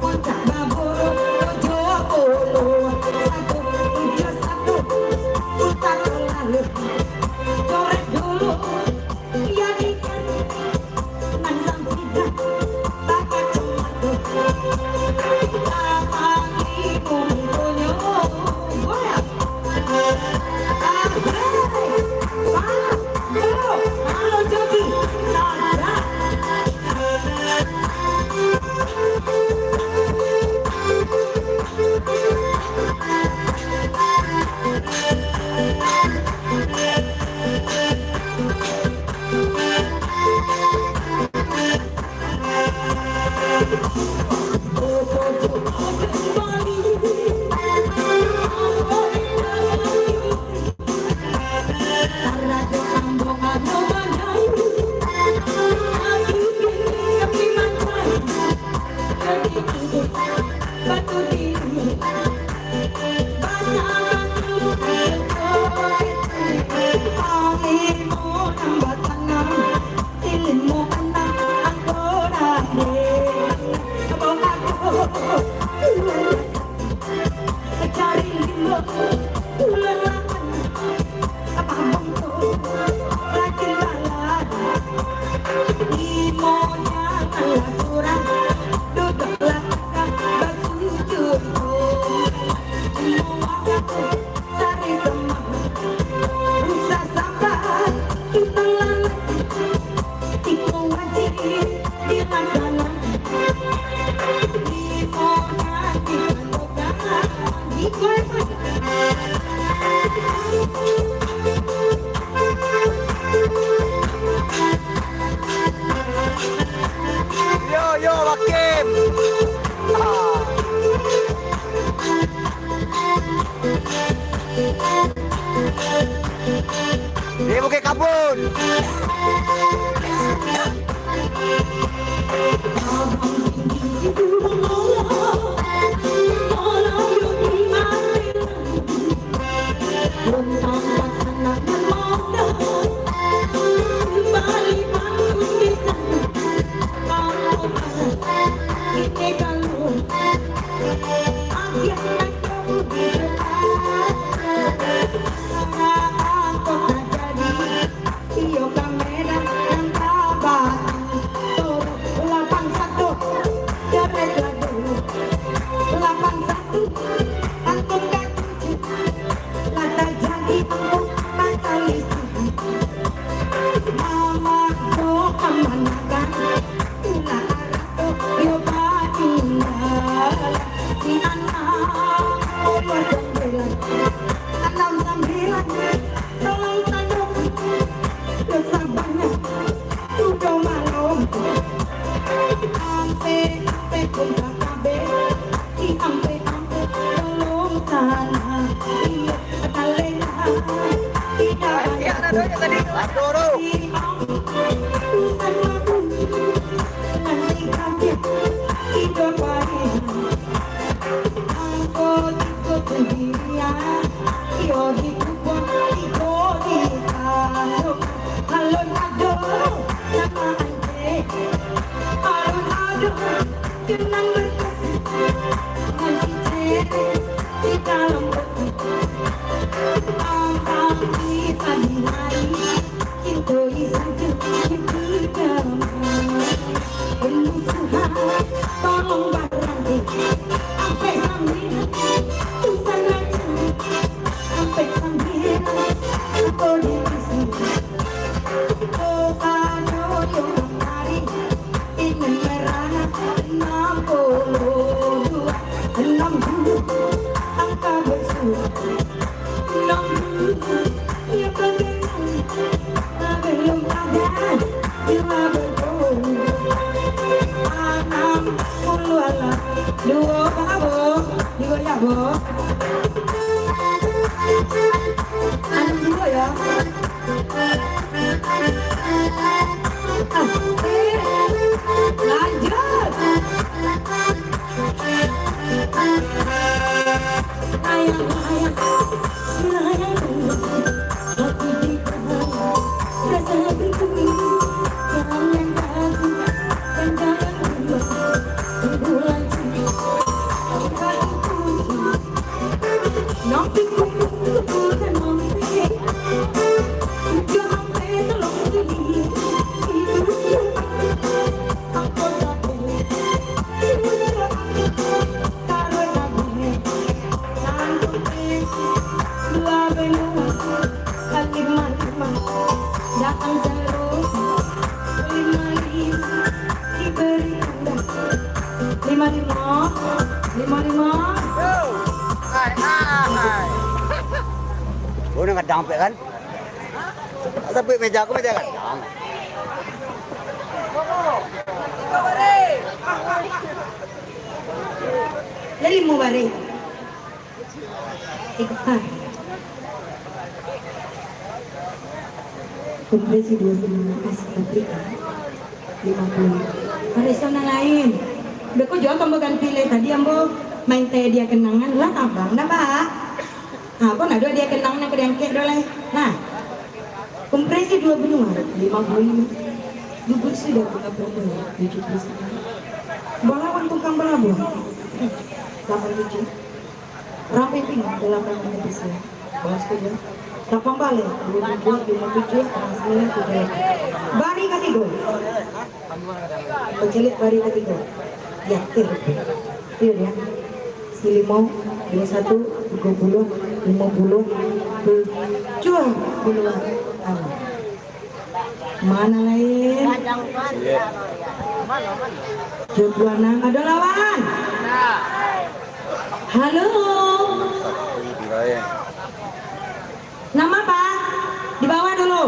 Yo, yo, Hakim. Ah. Di Bukik Kabun. Duo, bang, Abu. Digoyak, Bu. Anu dulu, ya. Asik. Lanjut. Ayang, ayang. Ayang. Lima lima, lima lima. Yo. Hai, hai. Oh, nak gadang pek kan? Tapi meja aku meja gadang. Limo bareh. Ikhtar. Kompresi dua puluh lima, kasih Afrika lima puluh. Pareso nan lain. Beko juo ambo ganti lai, tadi ambo main teh dia kenangan lah, abang dah, Pak. Ha, kok ndak ado dia kenangan nan ka diangkek do lai. Nah. Kompresi dua benua, lima puluh lima. Gugur sudah bunga perempuan, tujuh puluh sembilan. Balawan tukang balabuah, lapan tujuh. Ramping pinggang, delapan puluh sembilan. Balas kedua. Lapang baleh, dua tujuh, lima tujuh, sembilan tujuh. Baris katigo. Pacaliak baris katigo. Ya, oke. Iyo, ya. Silimo, duo satu, tigo puluah, limo puluah, tujuah puluah anam. Mano lai? Tujuah puluah anam, ado lawan? Halo? Nama, Pak? Di bawah dulu.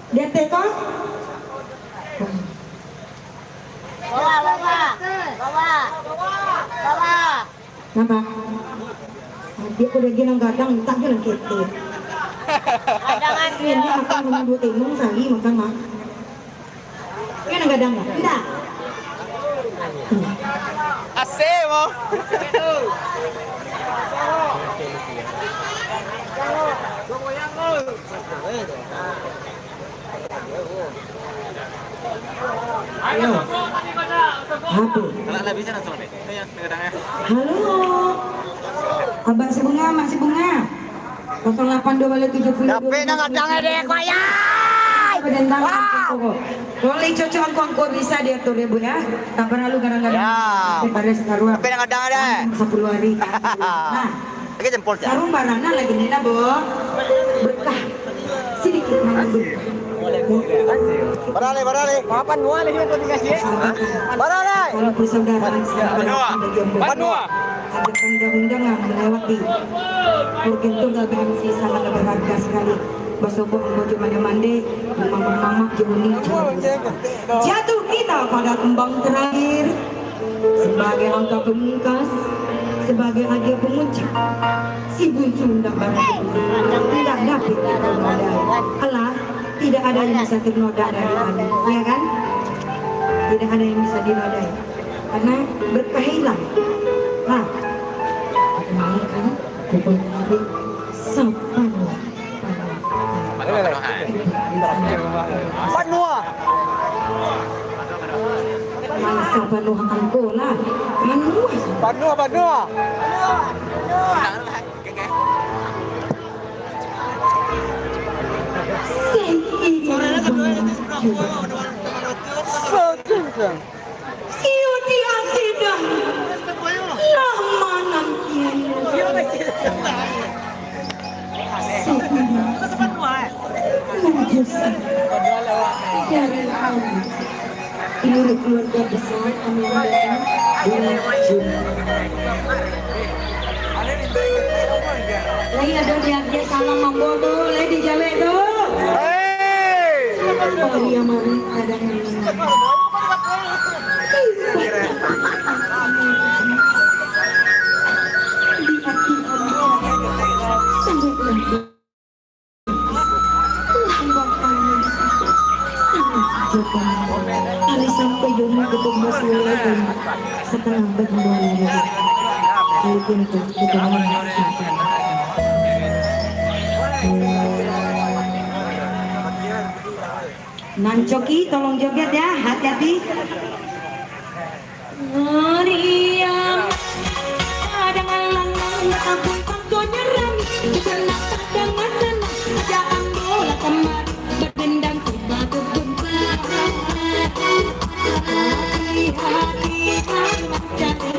Di ateh ko? Bawah, bawah. Bawah. Bawah. Napa? Adik ko daging nan gadang, mintak jo nan ketek. Gadang aja. Ini makan dengan dua tenung sehari makan, Mak. Ini nan gadang, Mak. Indak. Asik, mo. Yo. Apo? Halo. Abah Sibunga, Mak Sibunga. Kosong lapan dua baleh tujuh puluh. Tapi nak gadang dek, kuayai. Padendang kampung pokok. Kalau lai cocok angko-angko bisa diatur ya, Bu, ya. Tak perlu gadang-gadang. Ya. Pada sekarang. Tapi nak gadang dek. Sepuluh hari. Nah. Oke, jempol, Cak. Sarung barang nan lagi ni lah, Bo. Berkah. Sedikit namun berkah. Baralek, baralek. Papan dua lagi yang kau tinggal, Cik. Baralek. Kalau persaudaraan saudara Panua. Panua. Ada undang-undang yang melewati. Mungkin tunggal B M C sangat berharga sekali. Basobok ambo jo mande-mande, mamak-mamak jo uni jo. Jatuh kita pada tembang terakhir. Sebagai angka pamungkas, sebagai agia pangunci, si Bunsu ndak barani, ndak dapek dinoda. Alah, tidak ada yang bisa ternoda dari kami, ya kan? Tidak ada yang bisa dinoda. Karena berkah hilang. Nah, perkenalkan, pukul tadi, sapa ni? Panua. Masa panua angko lah. Panua. Panua, panua. Seiring. Satu, kan? Si Udi Asida lah manantian. Saudara, mengusi dari kami, seluruh keluarga besar kami muliakan dengan juru. Lai ado diagiah salam ambo tu, lai dijawek tu. Hei! Pariaman kadangan. Hari sampai jodoh ketemu si Leleng, setengah berbulan lagi. Hari itu ketemu. Nan coki, tolong joget ya, hati-hati. Meriam, kadang alang-alang, ampun pangko nyeram, bukan nak kadang asan, ajak ambo lah kamari, badendam sama tu bentar. Hati-hati, jangan jadi.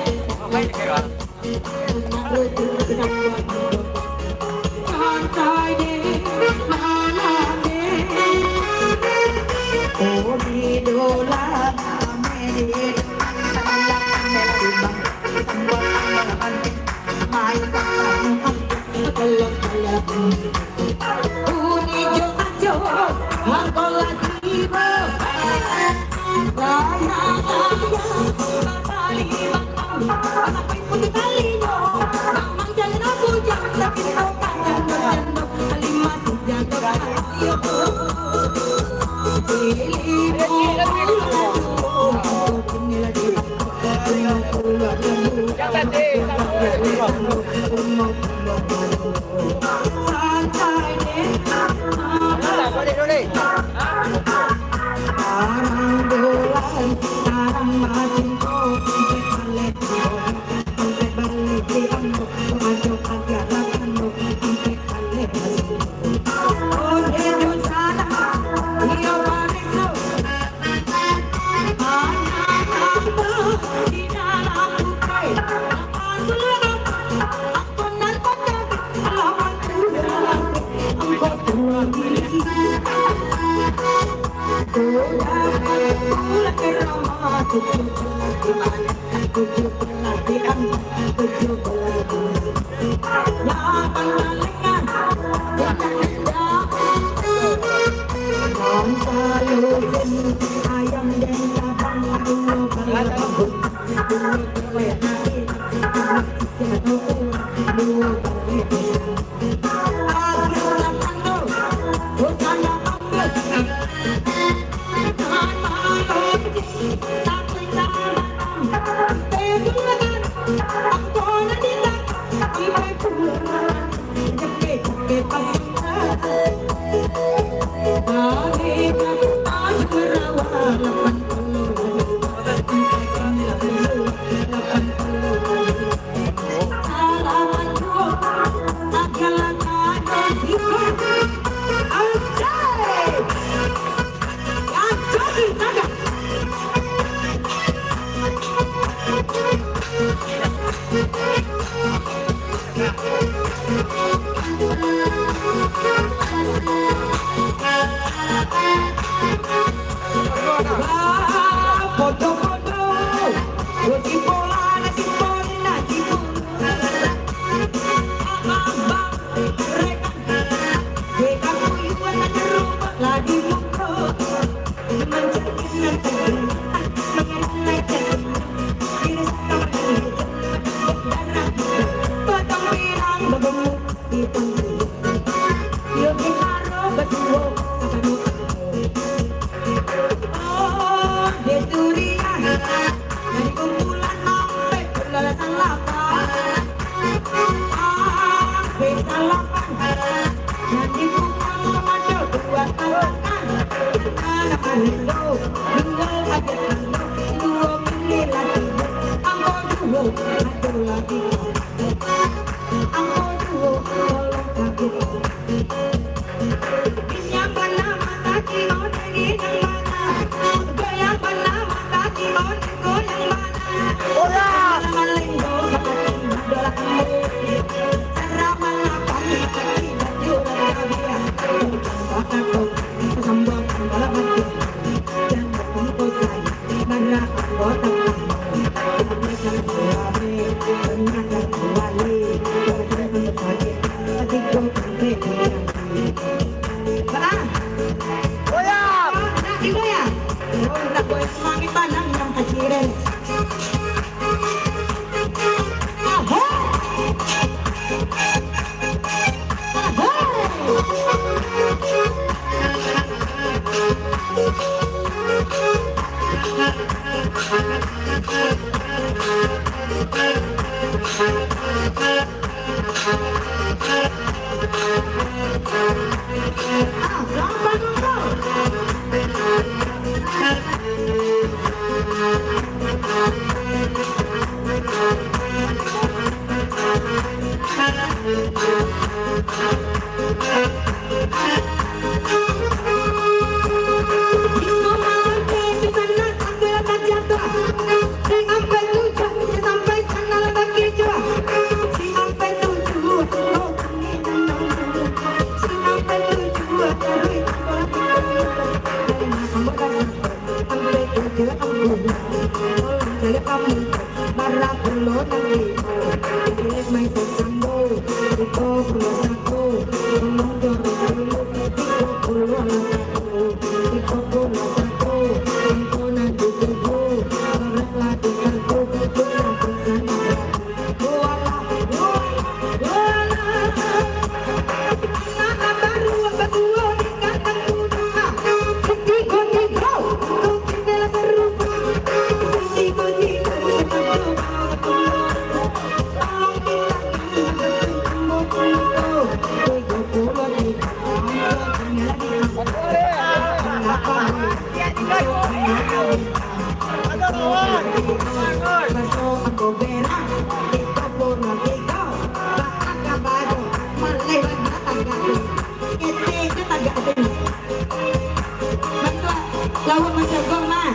Awak mancogo mah.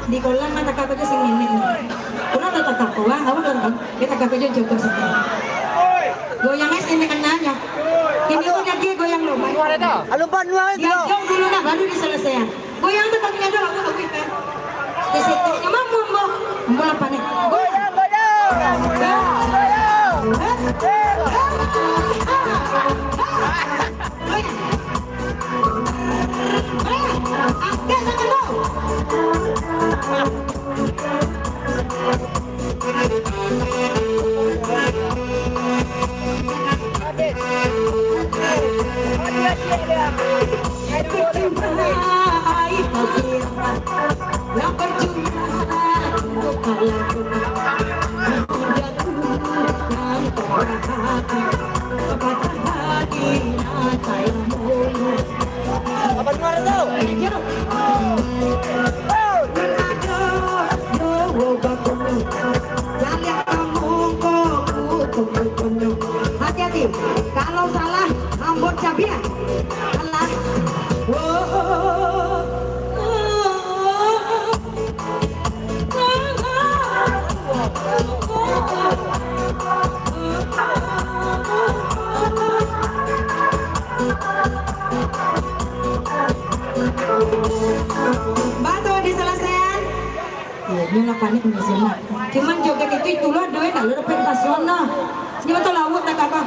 Di kolam mah takah ko jo sing nenek ni. Urang tak takah ko, wah, awak kan, dia takah ko jo cogo sini. Goyang es nenek kenanya. Ini pun lagi goyang lomba. Alun panuah itu. Diajak dulu nah, baru diselesaikan. Goyang tu kami ada lagu, lagu ikan. Di situ, cuma mambo, mambo apa ni? Goyang, goyang, goyang, goyang. Goyang. Goyang. Angkat tangan dulu. Apa luar tu? Hati-hati, kalau salah, ambon cabiak. Salah. Batua diselesaian. Iyo, nyo lah panik di sini. Cuman joget itu, itulah doa nak lo dapat paslon lah. Nyo tu lawak tak apa.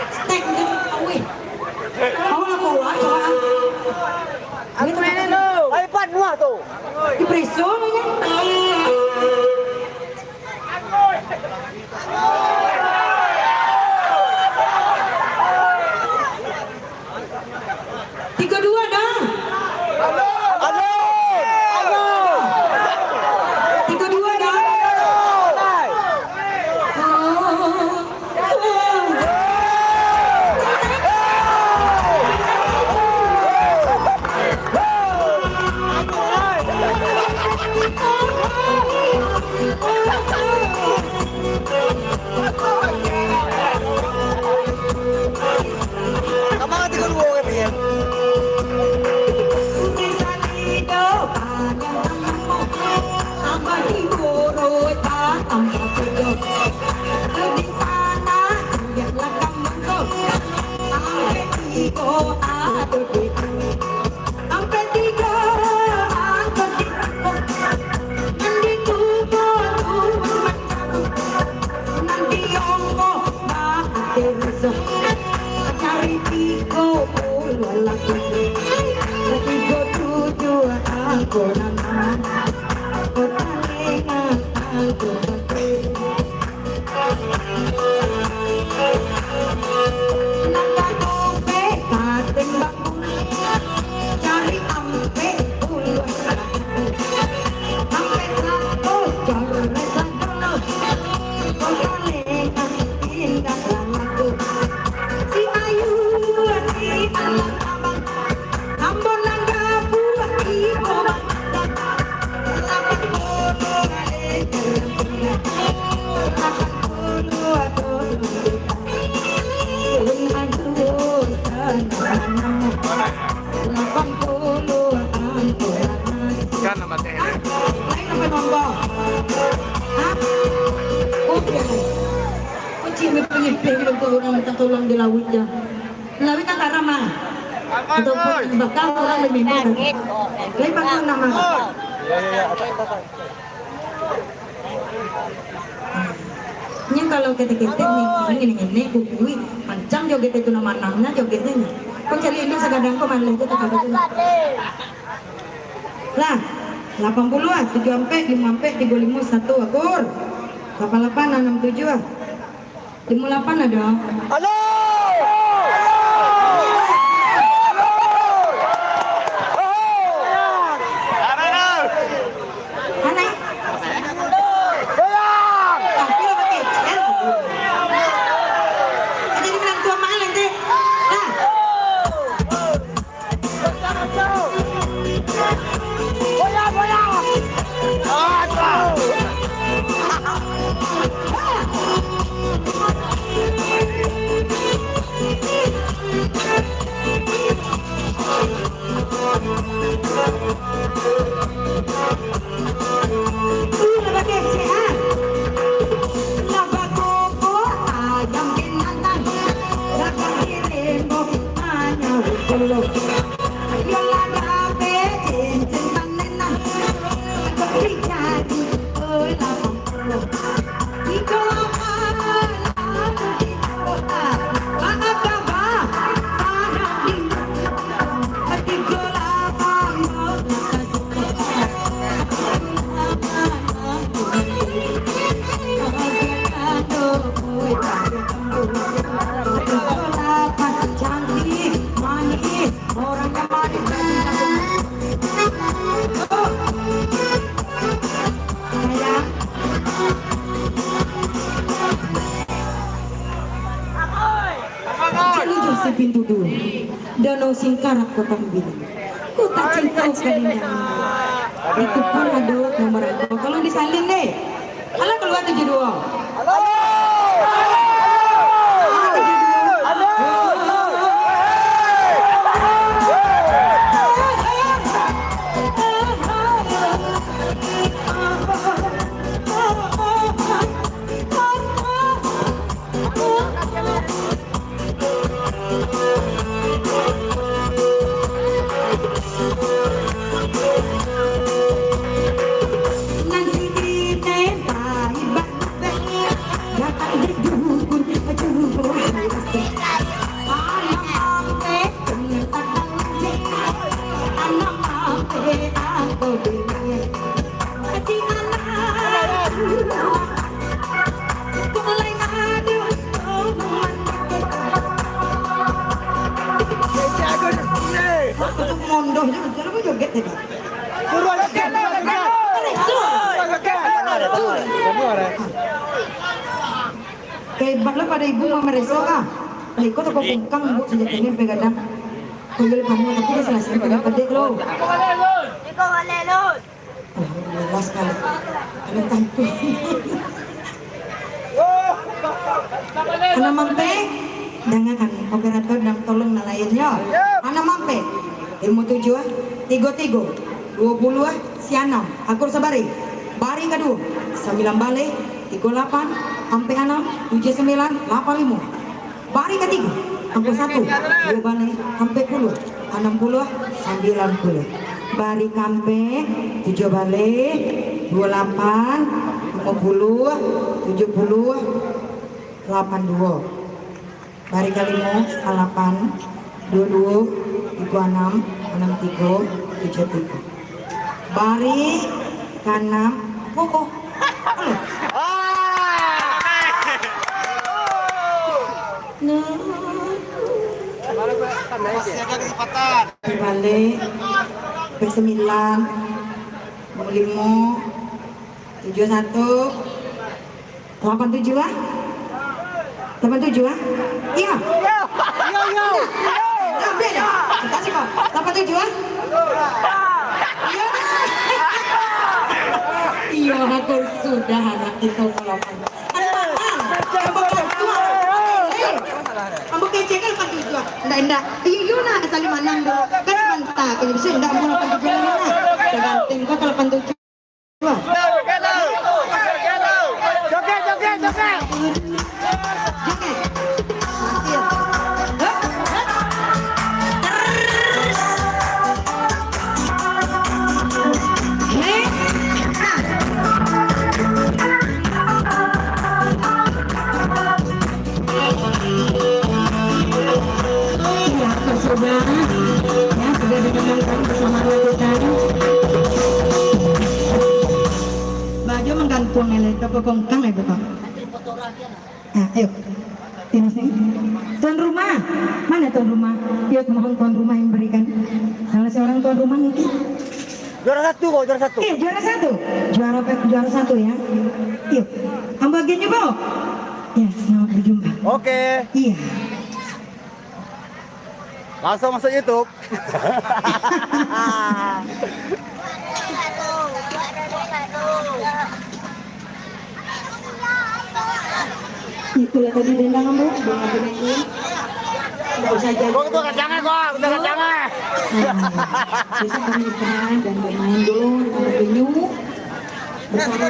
Stek tu, wih. Awak lah kuat, coba. Aku ini lo. Ai, panuah tu. Dipreso nyo. Tiga dua dah. Tiga dua dah. Kamang tigo duo urang pian. Ampek tigo, angkot di, nan di tubuah tu mancabu, nan di ongko bahatir so, cari tigo puluah laki, tigo tujuah angkot nan, angkot talinga, angkot batin. Ambo nan gabuak iko, lapan puluah, lapan puluah, lapan puluah, lapan puluah, lapan puluah. Kan nama teh. Lain apa nombor? Hah? Oke. Kucing berpengipin untuk orang minta tolong di laut, ya. Lawik kan karam, ah. Ataupun bakal urang labiah minum. Lain bakal nama. Nyo kalau ketek-ketek ni, ini, ini, ini, kukuik, pancang joget itu nama-namanya jogetnya. Kau cari ini segadang kau malah itu tak ada tu. Lah, lapan puluah, tujuah ampek, limo ampek, tigo limo, satu, akur. Lapan lapan, anam tujuah. Limo lapan ado. Alo! Anak. Goyang! Tapi lah pakai cel. Jadi menantu amal nanti. Nah. Jalujah Sapin Dudu, Danau Singkarak Kota Mambili, kota cinta kalindangan. Di Kupang ado nan marantau. Tolong disalin deh. Alah, kalua tujuah duo. Alah, tujuah duo. Mondoh je, kalau kau joget tadi. Suruh joget, suruh joget. Suruh joget. Hebat lah pado ibu mamareso lah. Lah iko toko kungkang, Bu, sajatinyo sampai gadang. Kau boleh kamu, tapi dah salasai pada pedek lo. Iko boleh, Lun. Alhamdulillah sakali. Anak tampil. Anak mampek, jangan operator dan tolong nalayan yo. Anak mampek, limo tujuah, tigo tigo, duo puluah, sia anam. Akur sabareh. Baring kaduo, sambilan baleh, tigo lapan, ampek anam, tujuah sambilan, lapan limo. Baring katigo, angko satu, duo baleh, ampek puluah, anam puluah, sambilan puluah. Baring kaampek, tujuah baleh, duo lapan, limo puluah, tujuah puluah, lapan duo. Baring kalimo, salapan, duo duo, tigo anam, anam tigo, tujuah tigo. Baring kaanam, apo ko? Halo. Nah. Masih ada kesempatan. Balik. Basambilan. Limo. Tujuah satu. Lapan tujuah? Lapan tujuah? Iyo. Iyo, iyo. Ambil dah. Kasih kau. Lapan tujuah? Iyo. Iyo, aku sudah anak itu kalau kan. Anak mahal. Ambo kecek kan lapan tujuah. Ndak, ndak. Iyo, iyo nak, saling manang dulu. Kan mantap. Ini bisa ndak mau lapan tujuah lah, nak. Tergantung kau kalau lapan tujuah. Joget, joget, joget. Iya, sudah. Ya, sudah didengarkan bersama kita. Baju manggantuang, eleh, toko kongkang, eleh, Bapak. Nah, ayo. Ini sini. Tuan rumah. Mana tuan rumah? Yuk, mohon tuan rumah yang berikan. Salah seorang tuan rumah mungkin. Juara satu kok, juara satu. Eh, juara satu. Juara pe-, juara satu ya. Yuk. Ambo agiah nyo, Bro. Ya, selamat berjumpa. Oke. Iya. Langsung masuk YouTube. Itulah tadi dendang, Bu. Dendang, dendang. Nggak usah jadi. Kok itu kencangnya, kok? Udah kencangnya. Nah, bisa kami istirahat dan bermain dulu, kita berteduh bersama.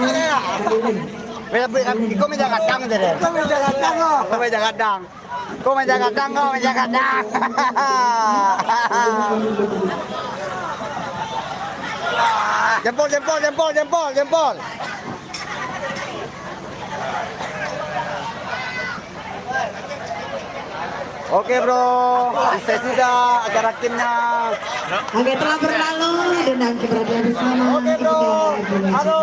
Iko meja gadang tadi. Iko meja gadang, oh. Iko meja gadang. Iko meja gadang, iko meja gadang. Jempol, jempol, jempol, jempol, jempol. Oke, bro, usai sudah acara timnya. Oke, telah berlalu dengan keberhadiran bersama. Oke, bro. Halo.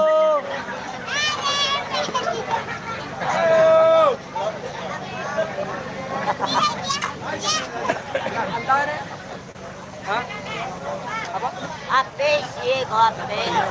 Hah? Apa? Habis, ye, kau habis.